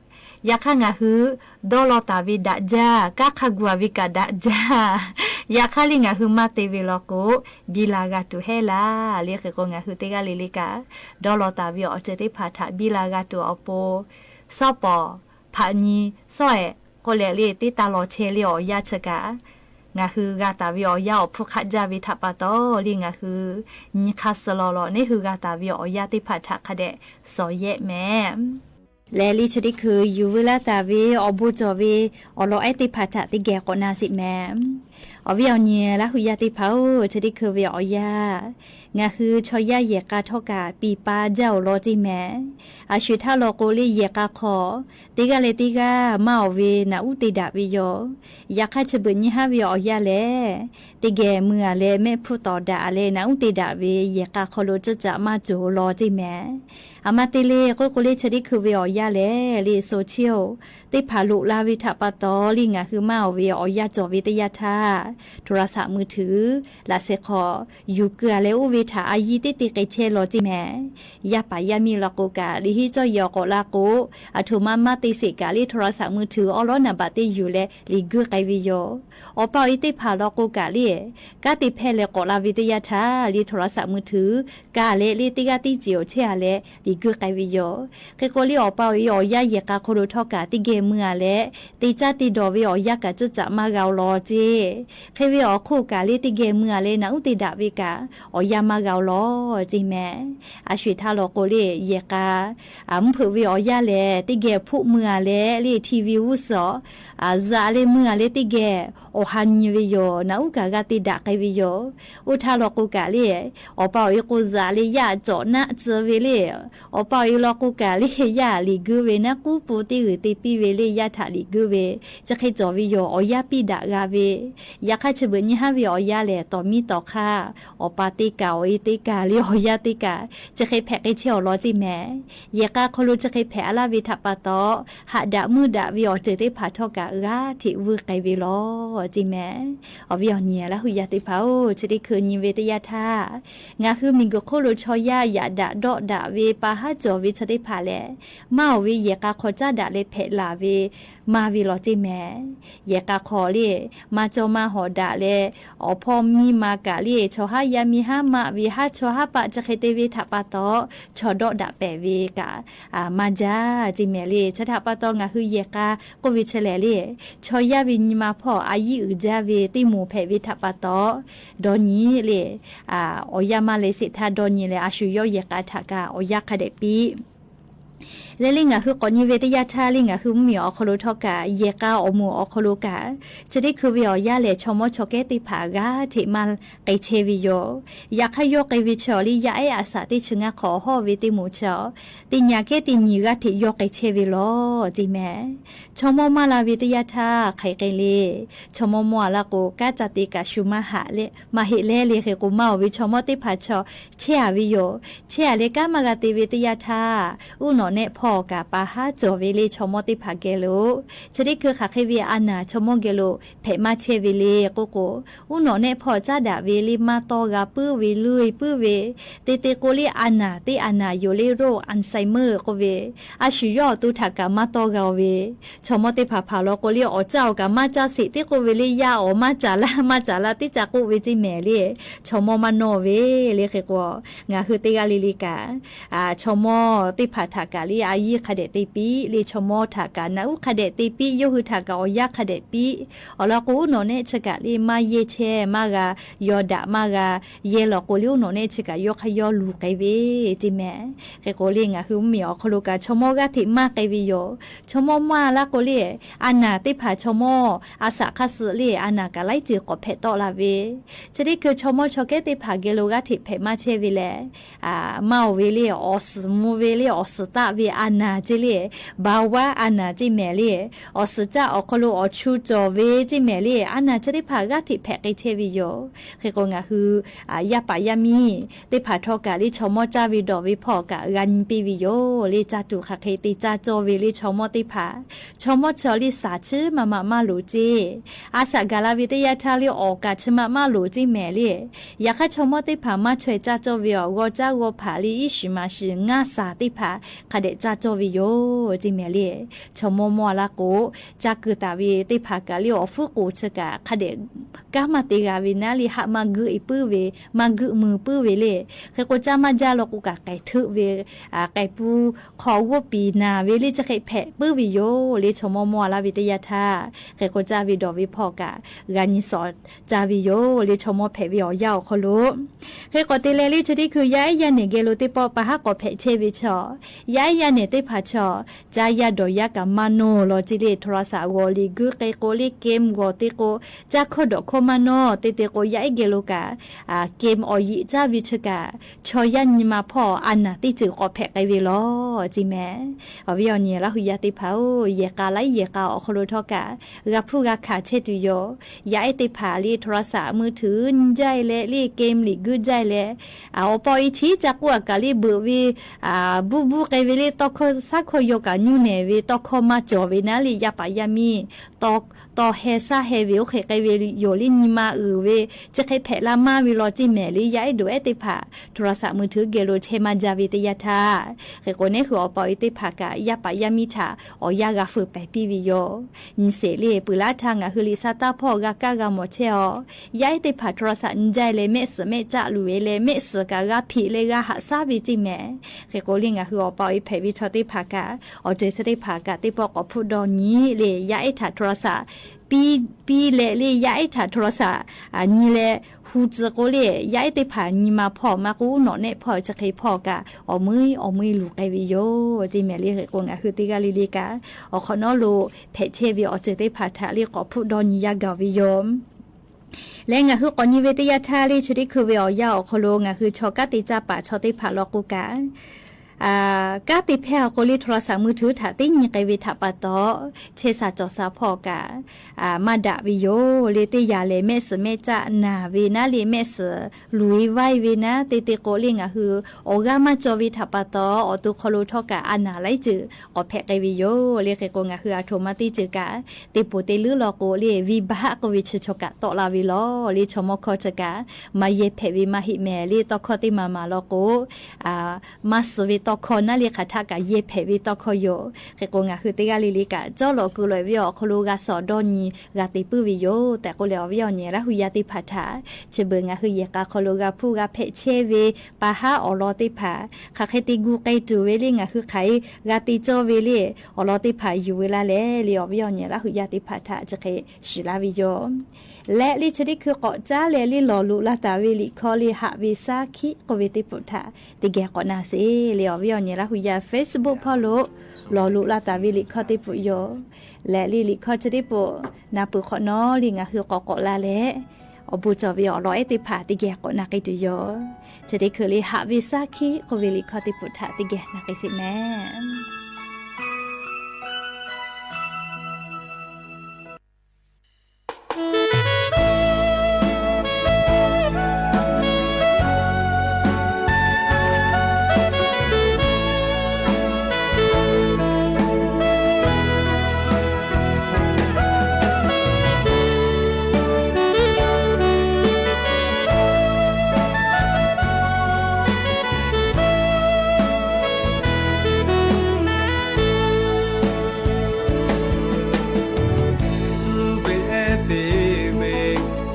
Yaꞈ hk'aˇ ngaˬ hui dawˇ law taˍ ve daꞈ jaˇ, kanˉ hk'a gu a ve kaꞈ daꞈ jaˇ. Yaꞈ hk'aˇ le ngaˬ hui maˇ te ve law k'o, biˇ la g'a tuˬ hehˉ laˇ le. Hk'e k'o ngaˬ hui teˇ g'aˇ le le kaꞈ dawˇ law taˍ ve awˬ ceuˬ teˇ hpaˍ htaꞈ biˇ la g'a tuˬ awˬ pon, shawˉ pawˍ hpaꞈ nyi shawˉ ehˍ k'oˆ leh le teˇ taˇ lawˬ chehˇ le awˬ yanˇ chi kaꞈ, ngaˬ hui g'a taˍ ve awˬ yanˇ awˬ hpfuhˇ hk'aˆ jaˇ ve htaꞈ pa taw le ngaˬ hui nyi hk'aˇ suh law law neˉ hui g'a taˍ ve awˬ yanˇ teˇ hpaˍ htaꞈ hk'a dehꞈ shawˍ yehˆ mehˍ. Leh le chi teˇ hkui yuˬ veu laˇ taˍ ve awˬ bon cawˬ ve awˬ lawn ehˉ teˇ hpaˍ htaꞈ teˇ geh k'awꞈ na sheˍ mehˍ. Awˬ viˉ awˬ nyi Laˇ huˍ yaˇ teˇ hpaˍ-oˬ, chi teˇ hkui ve awˬ yanˇ ngaˬ hui chaw yaˇ yehˬ k'a htawˇ kaꞈ piˇ pa jaˇ awˬ lawn ceˇ mehˍ. A sho-eˬ htaˇ law k'o le yehˬ k'a hk'aw teˇ g'aˇ leh teˇ g'aˇ maˇ awˬ ve naꞈ uˉ te daꞈ ve yoˬ. Yaꞈ hk'aˇ chi beuꞈ nyi haˉ ve awˬ yanˇ lehˬ, teˇ geh mui a leh mehˆ hpfuhˇ tawˍ daꞈ a leh naꞈ uˉ te daꞈ ve yehˬ k'a hk'aw lo tcuhˇ caꞈ maˇ cawˬ law ceˇ mehˍ. A ma te le k'oˆ k'o le chi teˇ hkui ve awˬ yanˇ lehˬ le โซเชียล teˇ hpaˍ loꞈ la ve htaꞈ pa taw le ngaˬ hui maˇ awˬ ve awˬ yanˇ cawˬ ve teˇ yanˇ htaˇ โทรศัพท์มือถือ laꞈ sheh hk'aw yuˬ keu a leh oˇ ve htaꞈ a yiˇ teˇ te k'ai chehˇ law ceˇ mehˍ. Yaˇ paˍ yaˇ miˇ law k'o kaꞈ liꞈ henˇ cawˇ yehˬ awˬ k'awꞈ la k'o, a htoꞈ ma maˇ te sheˍ kaꞈ le โทรศัพท์มือถือ awˉ lawˉ naˍ baꞈ teˇ yuˬ leh liꞈ guiˇ k'ai ve yoˬ. Awˬ pa awˬ e teˇ hpaˍ law k'o kaꞈ le kanˉ te hpehˇ leh k'awꞈ la ve teˇ yanˇ htaˇ le โทรศัพท์มือถือ ka leh le teˇ g'aˇ teˇ ceˬ awˬ chehˇ a leh liꞈ guiˇ k'ai ve yoˬ. Hk'e k'o le awˬ pa awˬ e awˬ yanˇ yehˬ k'a hk'aw lo htawˇ kaꞈ teˇ geh mui a leh te caˇ te dawˬ ve awˬ yanˇ kaꞈ tcuhˇ caꞈ maˇ g'a-o law ceˇ. Hk'e ve awˬ hk'oˆ kaꞈ le teˇ geh mui a leh naꞈ uˉ te daꞈ ve kaꞈ awˬ yanˇ maˇ g'a-o law ceˇ mehˍ. A sho-eˬ htaˇ law k'o le yehˬ k'a mvuhˇ hpeuꞈ ve awˬ yanˇ lehˬ teˇ geh hpoˆ mui a leh le TV g'uˇ suhˍ zaꞈ leh mui a leh teˇ geh awˬ ha nyi ve yoˬ. Naꞈ uˉ kaꞈ g'a te daꞈ k'ai ve yoˬ. Oˇ htaˇ law k'o kaꞈ le awˬ pa awˬ e k'o zaꞈ leh yaˇ cawꞈ naˆ tcuh ve le. Awˬ pa awˬ e law k'o kaꞈ le yaˇ liꞈ guiˇ ve naˆ k'uˉ pu teˇ g'uiˬ te piˇ ve le yaˇ htaꞈ liꞈ guiˇ ve chi hk'e cawˬ ve yoˬ. Awˬ yanˇ piˇ daꞈ g'a ve. Yaꞈ hk'aˇ chi beuꞈ nyi haˉ ve awˬ yanˇ lehˬ tawˍ miˇ tawˍ hk'aˇ awˬ pa teˇ kaꞈ awˬ e teˇ kaꞈ le awˬ yanˇ teˇ kaꞈ chi hk'e hpehꞈ k'ai chehˇ awˬ lawn ceˇ mehˍ. Yehˬ k'a hk'aw lo chi hk'e hpehꞈ a laˇ ve htaꞈ pa taw, haꞈ daꞈ meuˇ daꞈ ve awˬ ceuˬ teˇ hpaˍ htawˇ kaꞈ g'aˇ hteꞈ vuiˇ k'ai ve law ceˇ mehˍ. Awˬ viˉ awˬ nyi Laˇ huˍ yaˇ teˇ hpaˍ-oˬ, chi teˇ hkui nyi ve teˇ yanˇ htaˇ, ngaˬ hui miˬguiˬ hk'oˆ lo chaw yaˇ yaꞈ daꞈ dawˆ daꞈ ve pa haˉ cawˬ ve chi teˇ hpaˍ lehˬ, maˇ awˬ ve yehˬ k'a hk'aw caˉ daꞈ leh hpehꞈ laˬ ve maˇ ve law ceˇ mehˍ. Yehˬ k'a hk'aw le maˇ cawˇ maˇ hawˍ daꞈ leh, awˬ hpawˇ miˇ ma kaꞈ le chaw haˉ yaˇ miˇ haˉ maˆ ve haˉ chaw haˉ paˆ chi hk'e te ve htaꞈ pa taw, chaw dawˆ daꞈ pehˍ ve kaꞈ maˇ jaˇ ceˇ mehˍ le. Chi htaꞈ pa taw ngaˬ hui yehˬ k'a k'oˆ ve chi lehˬ le, chaw yaˇ ve nyi ma hpawˇ a yiˇ uiˍ jaˇ ve teˇ moˍ hpehꞈ ve htaꞈ pa taw, dawˇ nyi le, awˬ yanˇ maˇ leh sheˍ htaˇ dawˇ nyi leh a shu yawˇ yehˬ k'a htaꞈ kaꞈ awˬ yanˇ hk'a dehꞈ piˇ leh le ngaˬ hui k'awꞈ nyi ve teˇ yanˇ htaˇ le ngaˬ hui mvuhˇmiˬ awˬ hk'aw lo htawˇ kaꞈ yehˬ k'a awˬ moˍ awˬ hk'aw lo kaꞈ, chi teˇ hkui ve awˬ yanˇ lehˬ chaw mawˇ chaw kehˉ teˇ hpaˍ g'aˇ hteꞈ maˇ k'ai chehˇ ve yoˬ. Yaꞈ hk'aˇ yawˇ k'ai ve chi awˬ le yaˇ ehˉ a shaꞈ teˇ chi ngaˇ hk'awꞈ hawˇ ve teˇ moˍ chi awˬ teˇ nyi kehˉ teˇ nyi g'aˇ hteꞈ yawˇ k'ai chehˇ ve law ceˇ mehˍ. Chaw mawˇ maˇ la ve teˇ yanˇ htaˇ hk'aˬ hk'e le, chaw mawˇ mawˇ a laˇ k'o kanˉ ca te kaꞈ shu maˇ haꞈ leh maˇ heˆ leh le hk'e k'o maˇ awˬ ve chaw mawˇ teˇ hpaˍ chaw chehˇ a ve yoˬ. Chehˇ a leh kanˉ maˇ g'a te ve teˇ yanˇ htaˇ, uˉ nawꞈ nehˆ hpawˇ kaꞈ pa haˉ cawˬ ve le chaw mawˇ teˇ hpaˍ geh lo, chi teˇ hkui hk'aˬ hk'e ve a naˍ chaw mawˇ geh lo hpehꞈ maˇ chehˇ ve le k'oˆ k'o, uˉ nawꞈ nehˆ hpawˇ caˉ daꞈ ve le maˇ tawˇ g'a puiˉ ve luˇ e puiˉ ve, te te k'o le a naˍ teˇ a naˍ yoˬ le โรค Alzheimer k'oˆ ve, a shu yawˇ awˬ to htaꞈ kaꞈ maˇ tawˇ g'a-o ve, chaw mawˇ teˇ hpaˍ hpaˍ law k'o le awˬ caˇ awˬ kaꞈ maˇ caˇ sheˍ teˇ k'oˆ ve le yaˇ awˬ maˇ caˍ laˇ maˇ caˍ laˇ teˇ caꞈ k'oˆ ve ceˇ mehˍ le, chaw mawˇ maˇ nawˇ ve le hk'e k'o, ngaˬ hui teˇ g'aˇ le le kaꞈ chaw mawˇ teˇ hpaˍ htaꞈ kaꞈ le a yiˇ hk'a dehꞈ te piˇ le chaw mawˇ htaꞈ kaꞈ naꞈ uˉ hk'a dehꞈ te piˇ, yawˇ hui htaꞈ kaꞈ awˬ yanˇ hk'a dehꞈ piˇ. Awˬ lawn k'o uˉ nawꞈ nehˆ chi kaꞈ le maˇ yehˇ chehˇ maˇ g'a yaw daꞈ maˇ g'a yehˇ law k'o le uˉ nawꞈ nehˆ chi kaꞈ yawˇ hk'aˇ yawˇ luˬ k'ai ve ceˇ mehˍ. Hk'e k'o le ngaˬ hui mvuhˇmiˬ awˬ hk'aw lo kaꞈ chaw mawˇ g'aˇ hteꞈ maˇ k'ai ve yoˬ. Chaw mawˇ maˇ laˇ k'o le a naˍ teˇ hpaˍ chaw mawˇ a shaꞈ hk'aˇ suh le a naˍ kaꞈ laiˉ ceuˬ k'awꞈ hpehꞈ tawˆ la ve, chi teˇ hkui chaw mawˇ chaw kehˉ teˇ hpaˍ geh lo g'aˇ hteꞈ hpehꞈ maˇ chehˇ ve lehˬ, maˇ awˬ ve le awˬ suhˍ mvuh ve le awˬ suhˍ taˆ ve a naˍ ceˇ le, baˬ vaˇ a naˍ ceˇ mehˍ le, awˬ suhˍ caˆ awˬ hk'aw lo awˬ chu cawˬ ve ceˇ mehˍ le, a naˍ chi teˇ hpaˍ g'aˇ hteꞈ hpehꞈ k'ai chehˇ ve yoˬ. Hk'e k'o ngaˬ hui yaˇ paˍ yaˇ miˇ teˇ hpaˍ htawˇ kaꞈ le chaw mawˇ caˇ ve dawˬ ve hpawˇ kaꞈ g'a nyi piˇ ve yoˬ le. Caˇ tuˬ hk'aˬ hk'e te caˇ cawˇ ve le chaw mawˇ teˇ hpaˍ, chaw mawˇ chi awˬ liˇ shaˍ chiˉ maˇ maˇ maˇ loˍ ceˇ. A shaꞈ gaˬ la ve teˇ yanˇ htaˇ le awˬ kaꞈ chi maˇ maˇ loˍ ceˇ mehˍ le. Yaꞈ hk'aˇ chaw mawˇ teˇ hpaˍ maˇ chaweh caˇ cawˇ ve awˬ g'aw caˉ g'aw hpaˍ le iˉ shiˍ maˍ shiˍ ngaˇ shaˍ teˇ hpaˍ hk'a dehꞈ caˇ cawˇ ve yoˬ ceˇ mehˍ le. Chaw mawˇ mawˇ a laˇ k'o, caˇ keu taˍ ve teˇ hpaˍ kaꞈ le awˬ hpfuhˇ k'oˍ chi kaꞈ hk'a dehꞈ kanˉ maˇ te g'a ve naˉ le haˆ maˇ geuˆ e puiˉ ve, maˇ geuˆ mui puiˉ ve le. Hk'e k'o caˇ maˇ jaˇ law k'o kaꞈ k'ai hteuˆ ve, k'ai pun hk'aw g'oˇ piˍ naˍ ve le chi hk'e hpehꞈ puiˉ ve yoˬ le. Chaw mawˇ mawˇ a laˇ ve teˇ yanˇ htaˇ hk'e k'o caˇ ve dawˬ ve hpawˇ kaꞈ g'a nyi shawˍ caˇ ve yoˬ le. Chaw mawˇ hpehꞈ ve awˬ yanˇ awˬ hk'aw lo hk'e k'awꞈ te leh le chi teˇ hkui yaˇ ehˉ yaˇ nehˬ geh lo teˇ pawˆ pa haˉ k'awꞈ hpehꞈ chehˇ ve chaw, yaˇ ehˉ yaˇ nehˬ teˇ hpaˍ chaw, caˇ yaˇ dawˬ yaˇ kaꞈ maˇ nawˇ law ceˇ le. โทรศัพท์ g'awˬ liꞈ guiˇ k'ai k'o le game g'awˬ te k'o, caˇ hkawˇ dawꞈ hkawˇ maˇ nawˇ te te k'o yaˇ ehˉ geh lo kaꞈ game awˬ yeꞈ caˇ ve chi kaꞈ chaw yaˇ nyi ma hpawˇ a naˍ teˇ ceuˬ k'awꞈ hpehꞈ k'ai ve law ceˇ mehˍ. Awˬ viˉ awˬ nyi laˇ hui yaˇ teˇ hpaˍ-oˬ, yehˬ k'a laiˉ yehˬ k'a awˬ hk'aw lo htawˇ kaꞈ g'a hpuˇ g'a hkanˍ chehˇ tuˬ yoˬ. Yaˇ ehˉ teˇ hpaˍ le โทรศัพท์ มือถือ nyi jaˇ e leh le game liꞈ guiˇ jaˇ e leh, awˬ pa awˬ e chi caˇ k'oˆ a kaꞈ le beuꞈ ve, buˇ buˇ k'ai ve le tawˇ hkawˇ shaˉ hkawˇ yaw kaꞈ nyuˇ nehˬ ve tawˇ hkawˇ maˇ cawˬ ve naˉ le yaˇ paˍ yaˇ miˇ tawˇ hkawˇ heh shaˉ heh ve oˇ hk'e k'ai ve yoˬ le. Nyi ma uiˍ ve chi hk'e hpehꞈ la maˇ ve law ceˇ mehˍ le. Yaˇ ehˉ dawˬ ehˉ teˇ hpaˍ โทรศัพท์ มือถือ geh lo chehˇ maˇ jaˇ ve teˇ yanˇ htaˇ hk'e k'o neˉ hui awˬ pa awˬ e teˇ hpaˍ kaꞈ yaˇ paˍ yaˇ miˇ htaꞈ awˬ yanˇ g'a feu pehˍ piˇ ve yoˬ. Nyi sheˍ le peuˬ laˇ htaˇ ngaˬ hui liꞈ sha taˇ hpawˇ g'a kaˇ g'a mawˬ chehˇ-aw. Yaˇ ehˉ teˇ hpaˍ โทรศัพท์ nyi jaˇ e leh mehˆ suhˍ mehˆ caˆ luˬ e leh mehˆ suhˍ kaꞈ g'a hpeꞈ leh g'a haꞈ shaˉ ve ceˇ mehˍ. Hk'e k'o le ngaˬ hui awˬ pa awˬ e hpehꞈ ve chaw teˇ hpaˍ kaꞈ awˬ ceuˬ chi teˇ hpaˍ kaꞈ teˇ pawˆ k'awꞈ hpuˇ dawˇ nyi le. Yaˇ ehˉ htaꞈ โทรศัพท์ piˇ piˇ leh le yaˇ ehˉ htaꞈ โทรศัพท์ nyi leh hu tcuh k'o le yaˇ ehˉ teˇ hpaˍ nyi ma hpawˇ maˇ k'oˆ nawꞈ nehˆ hpawˇ chi hk'e hpawˇ kaꞈ awˬ meuˇ awˬ meuˇ luˬ k'ai ve yoˬ ceˇ mehˍ le. Hk'e k'o ngaˬ hui teˇ g'aˇ le le kaꞈ awˬ hk'awꞈ nawˉ lo hpehꞈ chehˇ ve awˬ ceuˬ teˇ hpaˍ htaꞈ le k'awꞈ hpuˇ dawˇ nyi yaˇ gaˬ ve yoˬ. Leh ngaˬ hui k'awꞈ nyi ve teˇ yanˇ htaˇ le chi teˇ hkui ve awˬ yanˇ awˬ hk'aw lo ngaˬ hui chaw kanˉ te caˇ paˍ chaw teˇ hpaˍ law k'o kaꞈ, kanˉ te hpehˇ a k'o le โทรศัพท์ มือถือ htaꞈ teˇ nyi k'ai ve htaꞈ pa taw chehˇ sha cawˬ sha hpawˇ kaꞈ maˇ daꞈ ve yoˬ le. Teˇ yanˇ lehˬ mehˆ suhˍ mehˆ caˆ naˬ ve naˉ le mehˆ suhˍ luˬ e vaˇ e ve naˉ te te k'o le ngaˬ hui awˬ g'aˇ maˇ cawˬ ve htaꞈ pa taw awˬ to hk'aw lo htawˇ kaꞈ a naˍ laiˉ ceuˬ k'awꞈ hpehꞈ k'ai ve yoˬ le. Hk'e k'o ngaˬ hui a htoꞈ ma teˇ ceuˬ kaꞈ teˇ poˬ teˇ leuˉ law k'o le venˇbaˆ k'oˆ ve chi chaw kaꞈ tawˆ la ve law le. Chaw mawˇ hkawˇ chi kaꞈ maˇ yehˇ hpehꞈ ve maˇ heˆ mehˍ le. Tawˇ hkawˇ teˇ maˬ maˬ law k'o maˇ suh ve tawˇ hkawˇ naˉ le hk'aˬ htaˆ kaꞈ yehˇ hpehꞈ ve tawˇ hkawˇ yoˬ. Hk'e k'o ngaˬ hui teˇ g'aˇ le le kaꞈ cawˇ lawꞈ keu lawꞈ ve awˬ hk'aw lo g'a shawˍ dawˇ nyi g'a te puiˉ ve yoˬ tehꞈ k'oˆ leh awˬ viˉ awˬ nyi laˇ hui yaˇ teˇ hpaˍ htaꞈ chi beuꞈ ngaˬ hui yehˬ k'a hk'aw lo g'a hpuˇ g'a hpehꞈ chehˇ ve pa haˉ awˬ lawn teˇ hpaˍ hk'aˬ hk'e te gu k'ai tuˬ ve le ngaˬ hui hk'aˬ hk'e g'a te cawˇ ve le awˬ lawn teˇ hpaˍ yuˬ ve laˇ leh le awˬ viˉ awˬ nyi laˇ hui yaˇ teˇ hpaˍ htaꞈ chi hk'e shiˍ laˇ ve yoˬ. Leh le chi teˇ hkui k'awꞈ caˉ leh le lawˬ loꞈ la taˍ ve liꞈ hkawˇ le Haꞈ ve shaˉ hkiˆ k'oˆ ve teˇ poˬ htaꞈ teˇ geh k'awꞈ na sheˍ le awˬ viˉ awˬ nyi laˇ hui yaˇ Facebook hpawˇ lo lawˬ loꞈ la taˍ ve liꞈ hkawˇ teˇ poˬ yoˬ. Leh le liꞈ hkawˇ chi teˇ poˬ na peuˬ hk'awꞈ nawˉ le ngaˬ hui k'awꞈ k'awꞈ la leh awˬ bon cawˬ ve awˬ lawn ehˉ teˇ hpaˍ teˇ geh k'awꞈ na k'ai tuˬ yoˬ. Chi teˇ hkui le Haꞈ ve shaˉ hkiˆ k'oˆ ve liꞈ hkawˇ teˇ poˬ htaꞈ teˇ geh na k'ai sheˍ mehˍ. Suh ve ehˉ te ve,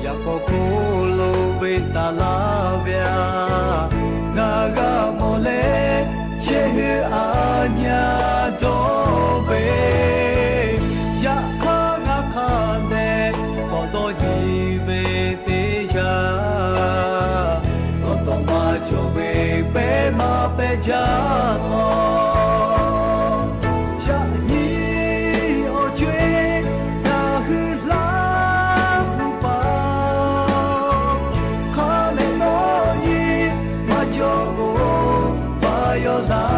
yaꞈ k'aw hk'oˆ lo ve taˍ laˇ ve a, ngaˬ g'a mawˬ leh chehˇ hui a nyaˇ dawˇ ve, yaꞈ hk'aˇ ngaˬ hk'a dehꞈ k'awꞈ dawˇ nyi ve teˇ yanˇ, dawˇ tawˆ maˇ cawˬ ve pehˉ maˇ pehˉ jaˇ htawˇ, yaꞈ nyi awˬ co-e ngaˬ hui laˇ hu paˍ, hk'a leh nawˬ nyi maˇ cawˬ k'o, paˍ yawˇ laˇ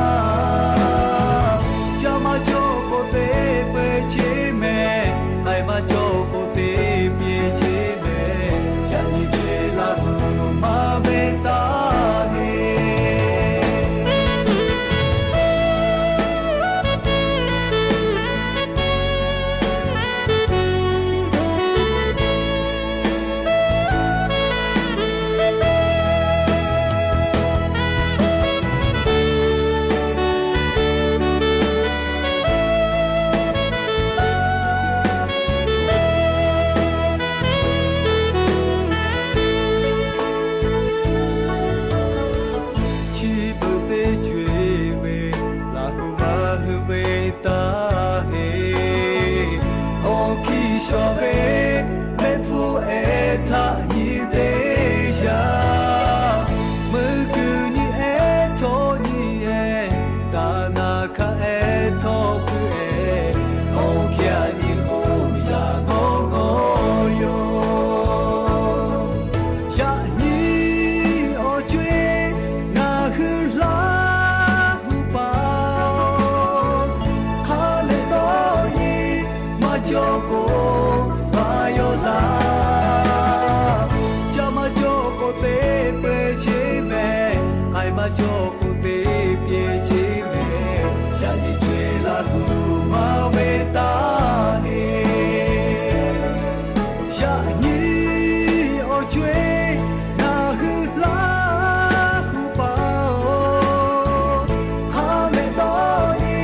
Yaꞈ nyi awˬ co-e ngaˬ hui Laˇ huˍ paˍ-oˬ, hk'a mehˍ dawˇ nyi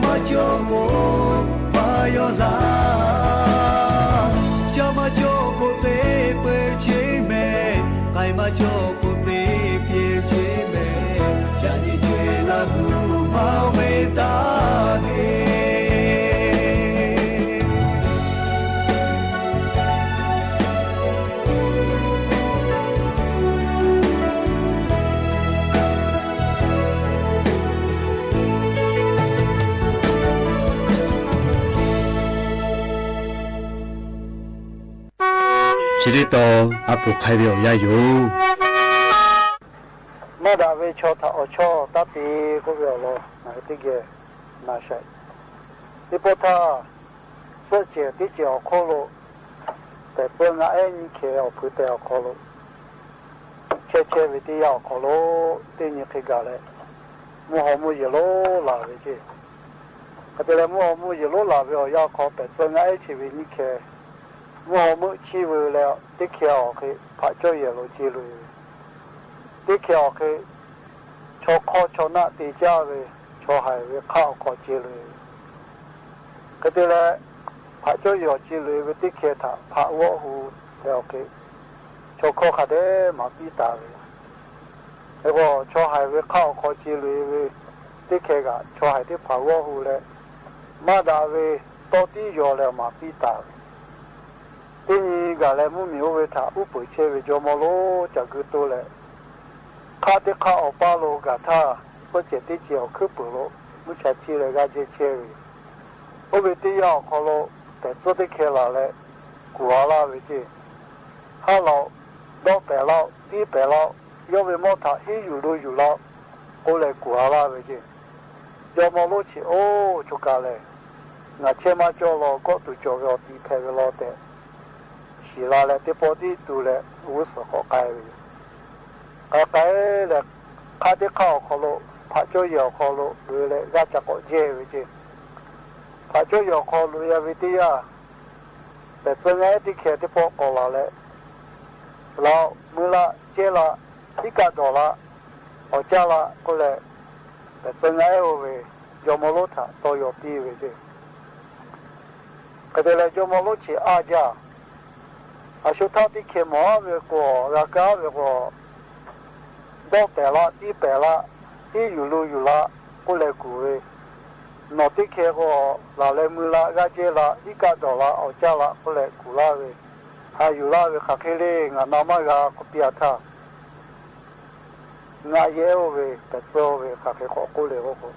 maˇ cawˬ k'o maˇ yawˇ laˇ. Ca maˇ cawˬ k'o te peu-eˬ ceˇ mehˍ, k'ai maˇ cawˬ k'o te pyeˬ ceˇ mehˍ, yaꞈ nyi co-e Laˇ huˍ maˇ ve taˇ heˆ. Chi teˇ tawn a poˍ hk'ai ve awˬ yanˇ yoˬ. Maˇ daꞈ ve chaw htaꞈ awˬ chawˇ taˇ te k'oˆ ve awˬ lawn ngaˬ hui teˇ geh na sha. Teˇ pawˆ htaˇ, suhˆ cehˬ teˇ cehˬ awˬ hk'oˆ lo, pehˬ tcuhˇ ngaˆ ehˉ nyiˇ hkeh awˬ hpui tehˬ awˬ hk'aw lo, chehˇ chehˇ ve teˇ yanˇ awˬ hk'aw lo, teˇ nyi hk'e gaˬ leh, mvuhˇ haw mvuhˇ yeˬ lonˉ laˬ ve ceˇ. Hk'e te leh, mvuhˇ haw mvuhˇ yeˬ lonˉ laˬ ve awˬ yanˇ hk'aw, pehˬ tcuhˇ ngaˆ ehˉ chi ve nyiˇ hkeh mvuhˇ haw meuˆ chiˇ ve leh, teˇ hkeh awˬ hk'e hpaꞈ cawˇ yehˬ lo ce loꞈ-e ve, teˇ hkeh awˬ hk'e chaw hk'awˇ chaw naˆ te caˇ ve, chaw haiˬ ve hk'aˆ awˬ hk'aw ce loꞈ-e ve. Hk'e te leh, hpaꞈ cawˇ yehˬ awˬ ce loꞈ-e ve teˇ hkeh htaꞈ hpaꞈ g'awˆ hu leh awˬ hk'e, chaw hkawˇ hk'a dehꞈ maˍ piˇ taˍ ve. Hk'e k'o, chaw haiˬ ve hk'aˆ awˬ hk'aw ce loꞈ-e ve teˇ hkeh kaꞈ, chaw haiˬ teˇ hpaˍ g'awˆ hu leh, maˇ daꞈ ve tawˇ tiˉ yaw leh maˍ piˇ taˍ ve. Teˇ nyi gaˬ leh, mvuhˇ miˬ oˇ ve htaꞈ uˉ peunˍ chehˇ ve jawˇ mawˇ lonˉ ca gu to leh, hk'aˆ teˇ hk'aˆ awˬ paˇ lo gaˬ htaˇ, suhˆ cehˬ teˇ cehˬ awˬ hkuiˉ peuˬ lo mvuhˇ cha chiˇ leh g'aˇ jehˇ chehˇ ve yoˬ. Oˇ ve teˇ yanˇ awˬ hk'aw lo, pehˬ tcuhˇ teˇ hkeh laˬ leh kuˬ a laˇ ve ceˇ. Haˉ laˬ-oꞈ, dawˆ pehˍ laˇ-oꞈ, tiˉ pehˍ laˇ-oꞈ, yawˇ ve mawˇ htaꞈ hiˉ yuˬ lo yuˬ laˇ-oꞈ k'oˆ leh kuˬ a laˇ ve ceˇ. Jawˇ mawˇ lonˉ chi, Oˇ, choˬ kaˬ lehˬ, ngaˬ chehˇ maˇ cawˇ law, kawˆ tuˬ cawˬ ve awˬ ti hpehꞈ ve law tehꞈ shiˍ la leh, teˇ pawˆ tiˉ tu leh g'uˇ suhˍ k'awꞈ k'ai ve yoˬ. K'ai k'ai leh, hk'aˆ teˇ hk'aˆ awˬ hk'aw lo, hpaꞈ cawˇ yehˬ awˬ hk'aw lo loꞈ-e leh g'aˇ ca k'awꞈ jehˇ ve ceˇ. Hpaꞈ cawˇ yehˬ awˬ hk'aw loꞈ-e ve teˇ yanˇ, pehˬ tcuhˇ ngaˆ ehˉ teˇ hkeh teˇ pawˆ k'awꞈ laˬ leh, Laˬ-oꞈ, mui laˇ, jehˇ laˇ, iˉ kaˆ dawˬ laˇ, awˬ caˇ laˇ k'oˆ leh, pehˬ tcuhˇ ngaˆ ehˉ oˇ ve jawˇ mawˇ lonˉ htaꞈ tawˇ yaw piˇ ve ceˇ. Hk'e te leh, jawˇ mawˇ lonˉ chi aˇ jaˇ. A shu htaˇ teˇ hkeh mawˬ aˉ ve k'o, g'a kaˇ ve k'o, dawˆ pehˍ laˇ, tiˉ pehˍ laˇ, hiˉ yuˬ lo yuˬ laˇ k'oˆ leh kuˬ ve, nawˬ teˇ hkeh k'o, laˬ leh mui laˇ, g'aˇ jehˇ laˇ, iˉ kaˆ dawˬ laˇ, awˬ caˇ laˇ k'oˆ leh kuˬ laˇ ve, haꞈ yuˬ laˇ ve hk'aˬ hk'e le, ngaˬ na maˇ g'a k'oˆ piˇ a htaˇ, ngaˆ yehˉ oˇ ve pehˬ tcuhˇ oˇ ve hk'aˬ hk'e k'awꞈ k'oˆ le k'oˆ k'o,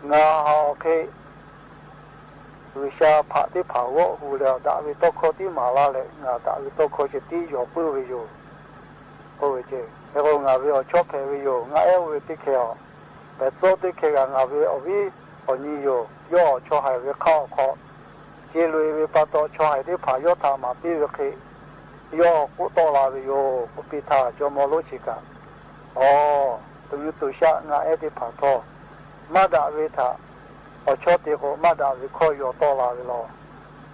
ngaˬ haꞈ awˬ hk'e G'uiˬsha hpaꞈ teˇ hpaˍ g'awˆ hu leh, daꞈ ve tawˇ hkawˇ tiˉ maˍ laˇ leh, ngaˬ daꞈ ve tawˇ hkawˇ ceh tiˉ yaw puiˉ ve yoˬ k'oˆ ve ceˇ. Hk'e k'o, ngaˬ ve awˬ chawˇ hpehꞈ ve yoˬ. Ngaˆ ehˉ oˇ ve teˇ hkeh a, pehˬ tcuhˇ teˇ hkeh g'aꞈ ngaˬ ve awˬ viˉ awˬ nyi yoˬ. Yawˇ chaw haiˬ ve hk'aˆ awˬ hk'aw ce loꞈ-e ve pa taw, chaw haiˬ teˇ hpaˍ yawˇ htaꞈ maˍ piˇ ve hk'e, yawˇ k'oˆ tawˆ la ve yoˬ k'oˆ piˇ htaˇ, jawˇ mawˇ lonˉ chi kaꞈ, Aˬ, tuˬ nyi tuˬ shaˆ ngaˆ ehˉ teˇ hpaˍ htawˇ, maˇ daꞈ ve htaꞈ awˬ chawˇ te k'o, maˇ daꞈ ve hkawˇ yaw tawˆ la ve law.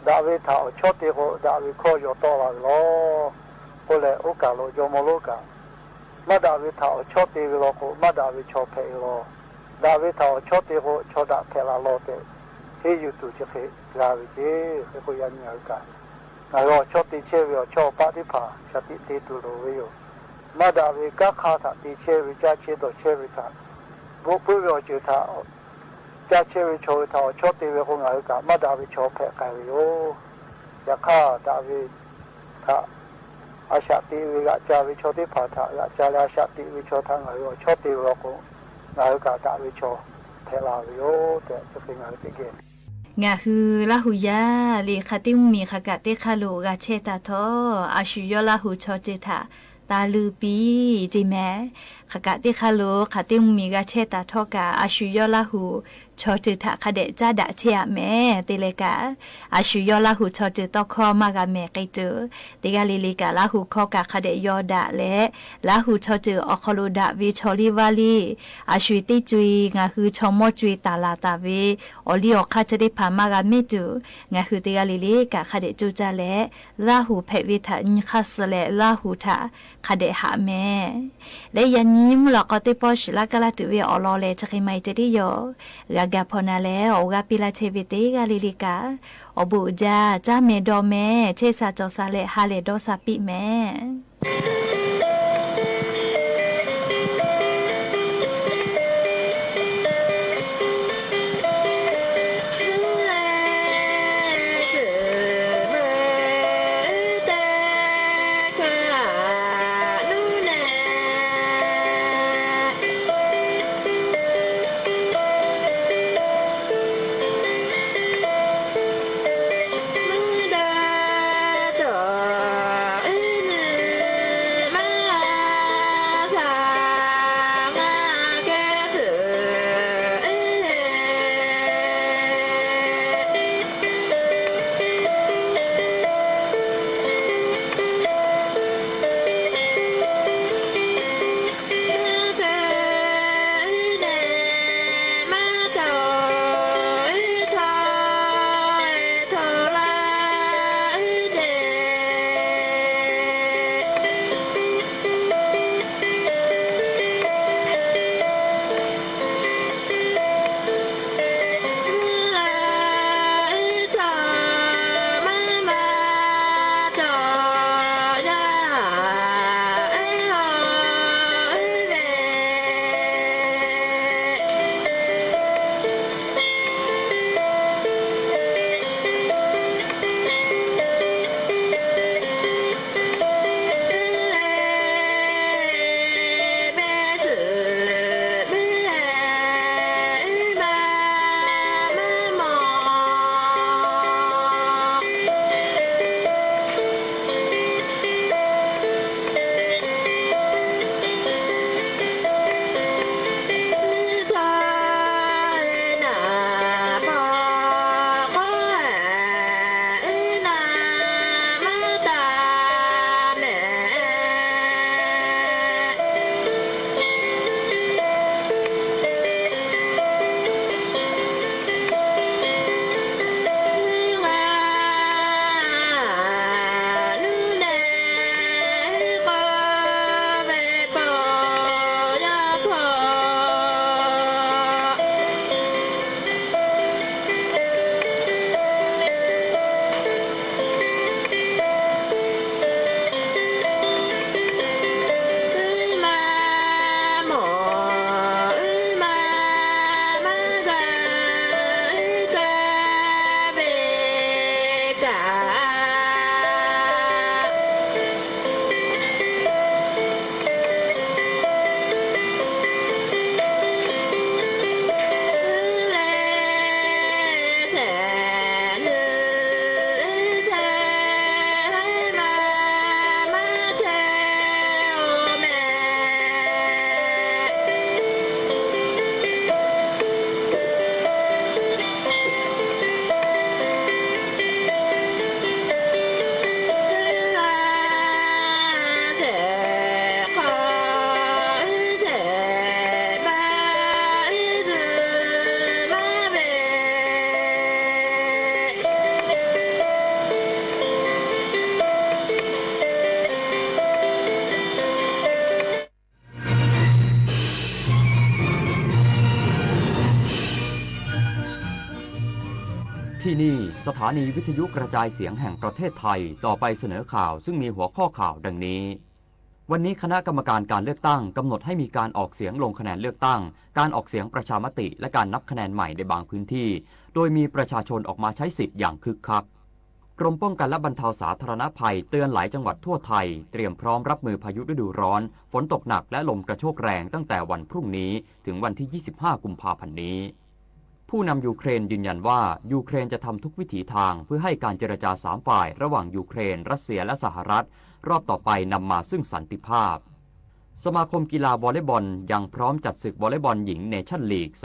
Daꞈ ve htaꞈ awˬ chawˇ te k'o, daꞈ ve hkawˇ yaw tawˆ la ve law k'oˆ leh, oˇ kaˬ lo jawˇ mawˇ lonˉ kaꞈ, maˇ daꞈ ve htaꞈ awˬ chawˇ te ve law k'o, maˇ daꞈ ve chaw hpehꞈ ve law. Daꞈ ve htaꞈ awˬ chawˇ te k'o, chaw daꞈ hpehꞈ la law tehꞈ, henˇ yuˬ tuˬ chi hk'e g'a ve ceˇ. Hk'e k'o, yaꞈ nyi ngaˬ hui kaꞈ, ngaˬ hui awˬ chawˇ te chehˇ ve awˬ chawˇ awˬ paˆ teˇ hpaˍ shaˍ tiꞈ te tuˬ loˍ ve yoˬ. Maˇ daꞈ ve kanˉ hk'aˇ htaꞈ te chehˇ ve, caˇ chehˇ dawˬ chehˇ ve htaꞈ, bvuhꞈ puiˉ ve awˬ ceuˬ htaꞈ caˇ chehˇ ve chaw hui htaꞈ awˬ chawˇ te ve k'o, ngaˬ hui kaꞈ maˇ daꞈ ve chaw hpehꞈ k'ai ve yoˬ. Yaꞈ hk'aˇ, daꞈ ve htaꞈ a shaꞈ teꞈ ve g'aꞈ ca ve chaw teˇ hpaˍ htaꞈ g'aꞈ ca leh, a shaꞈ teꞈ ve chaw htaꞈ ngaˬ hui awˬ chawˇ te ve law k'o, ngaˬ hui kaꞈ daꞈ ve chaw hpehꞈ la ve yoˬ tehꞈ, chi hk'e ngaˬ hui teˇ geh Ngaˬ hui Laˇ huˍ yaˇ le hk'aˬ teˇ mvuhˇ miˬ hk'aˬ kaꞈ teˇ hk'aˇ lo g'a chehˇ taˍ htawˇ, a shu yawˇ Laˇ huˍ chaw ceuˬ htaꞈ taˍ luˬ piˇ ceˇ mehˍ. Hk'aˬ kaꞈ teˇ hk'aˇ lo hk'aˬ teˇ mvuhˇ miˬ g'a chehˇ taˍ htawˇ kaꞈ, a shu yawˇ Laˇ huˍ chaw ceuˬ htaꞈ hk'a dehꞈ caˉ daꞈ chehˇ-a mehˍ te leh kaꞈ, a shu yawˇ Laˇ hu chaw ceuˬ tawˇ hkawˇ maˇ g'a mehˍ k'ai tuˬ, teˇ g'aˇ le le kaꞈ Laˇ hu hkawˇ kaꞈ hk'a dehꞈ yaw daꞈ leh, Laˇ hu chaw ceuˬ awˬ hk'aw lo daꞈ ve chaw liˇ vaˇ liˇ, a shu teˇ co-e ngaˬ hui chaw mawˇ co-e taˍ laˬ taˍ ve awˬ liˇ awˬ hk'aˇ chi teˇ hpaˍ maˇ g'a mehˉ tuˬ, ngaˬ hui teˇ g'aˇ le le kaꞈ hk'a dehꞈ coˇ caˇ leh, Laˇ hu hpehꞈ ve htaꞈ nyi hk'aˇ suh leh Laˇ hu htaꞈ hk'a dehꞈ haꞈ mehˍ. Leh yaꞈ nyi mvuhˇ lawꞈ k'aw teˇ pawˆ shiˍ laˇ kaˇ laˇ tuˬ ve awˬ lawn lehˬ, chi hk'e maˇ heˆ ceh tiˉ yoˬ. G'a ga hpaw na leh awˬ g'aˇ piˇ laˇ chehˇ ve teˇ g'aˇ le le kaꞈ, awˬ bon uiˍ jaˇ, caˇ mehˍ dawˬ mehˍ, chehˇ sha cawˬ sha leh ha lehˬ dawˇ sha piˇ mehˍ. Htiˇ niˇ สถานีวิทยุกระจายเสียงแห่งประเทศไทย ต่อไปเสนอข่าวซึ่งมีหัวข้อข่าวดังนี้ วันนี้คณะกรรมการการเลือกตั้งกำหนดให้มีการออกเสียงลงคะแนนเลือกตั้ง การออกเสียงประชามติ และการนับคะแนนใหม่ในบางพื้นที่ โดยมีประชาชนออกมาใช้สิทธิ์อย่างคึกคัก กรมป้องกันและบรรเทาสาธารณภัยเตือนหลายจังหวัดทั่วไทย เตรียมพร้อมรับมือพายุฤดูร้อน ฝนตกหนักและลมกระโชกแรงตั้งแต่วันพรุ่งนี้ถึงวันที่ ยี่สิบห้า กุมภาพันธ์นี้ ผู้นำยูเครนยืนยันว่า ยูเครนจะทำทุกวิถีทางเพื่อให้การเจรจาสามฝ่ายระหว่างยูเครน รัสเซีย และสหรัฐ รอบต่อไปนำมาซึ่งสันติภาพ สมาคมกีฬาวอลเลย์บอลยังพร้อมจัดศึกวอลเลย์บอลหญิงเนชั่นลีก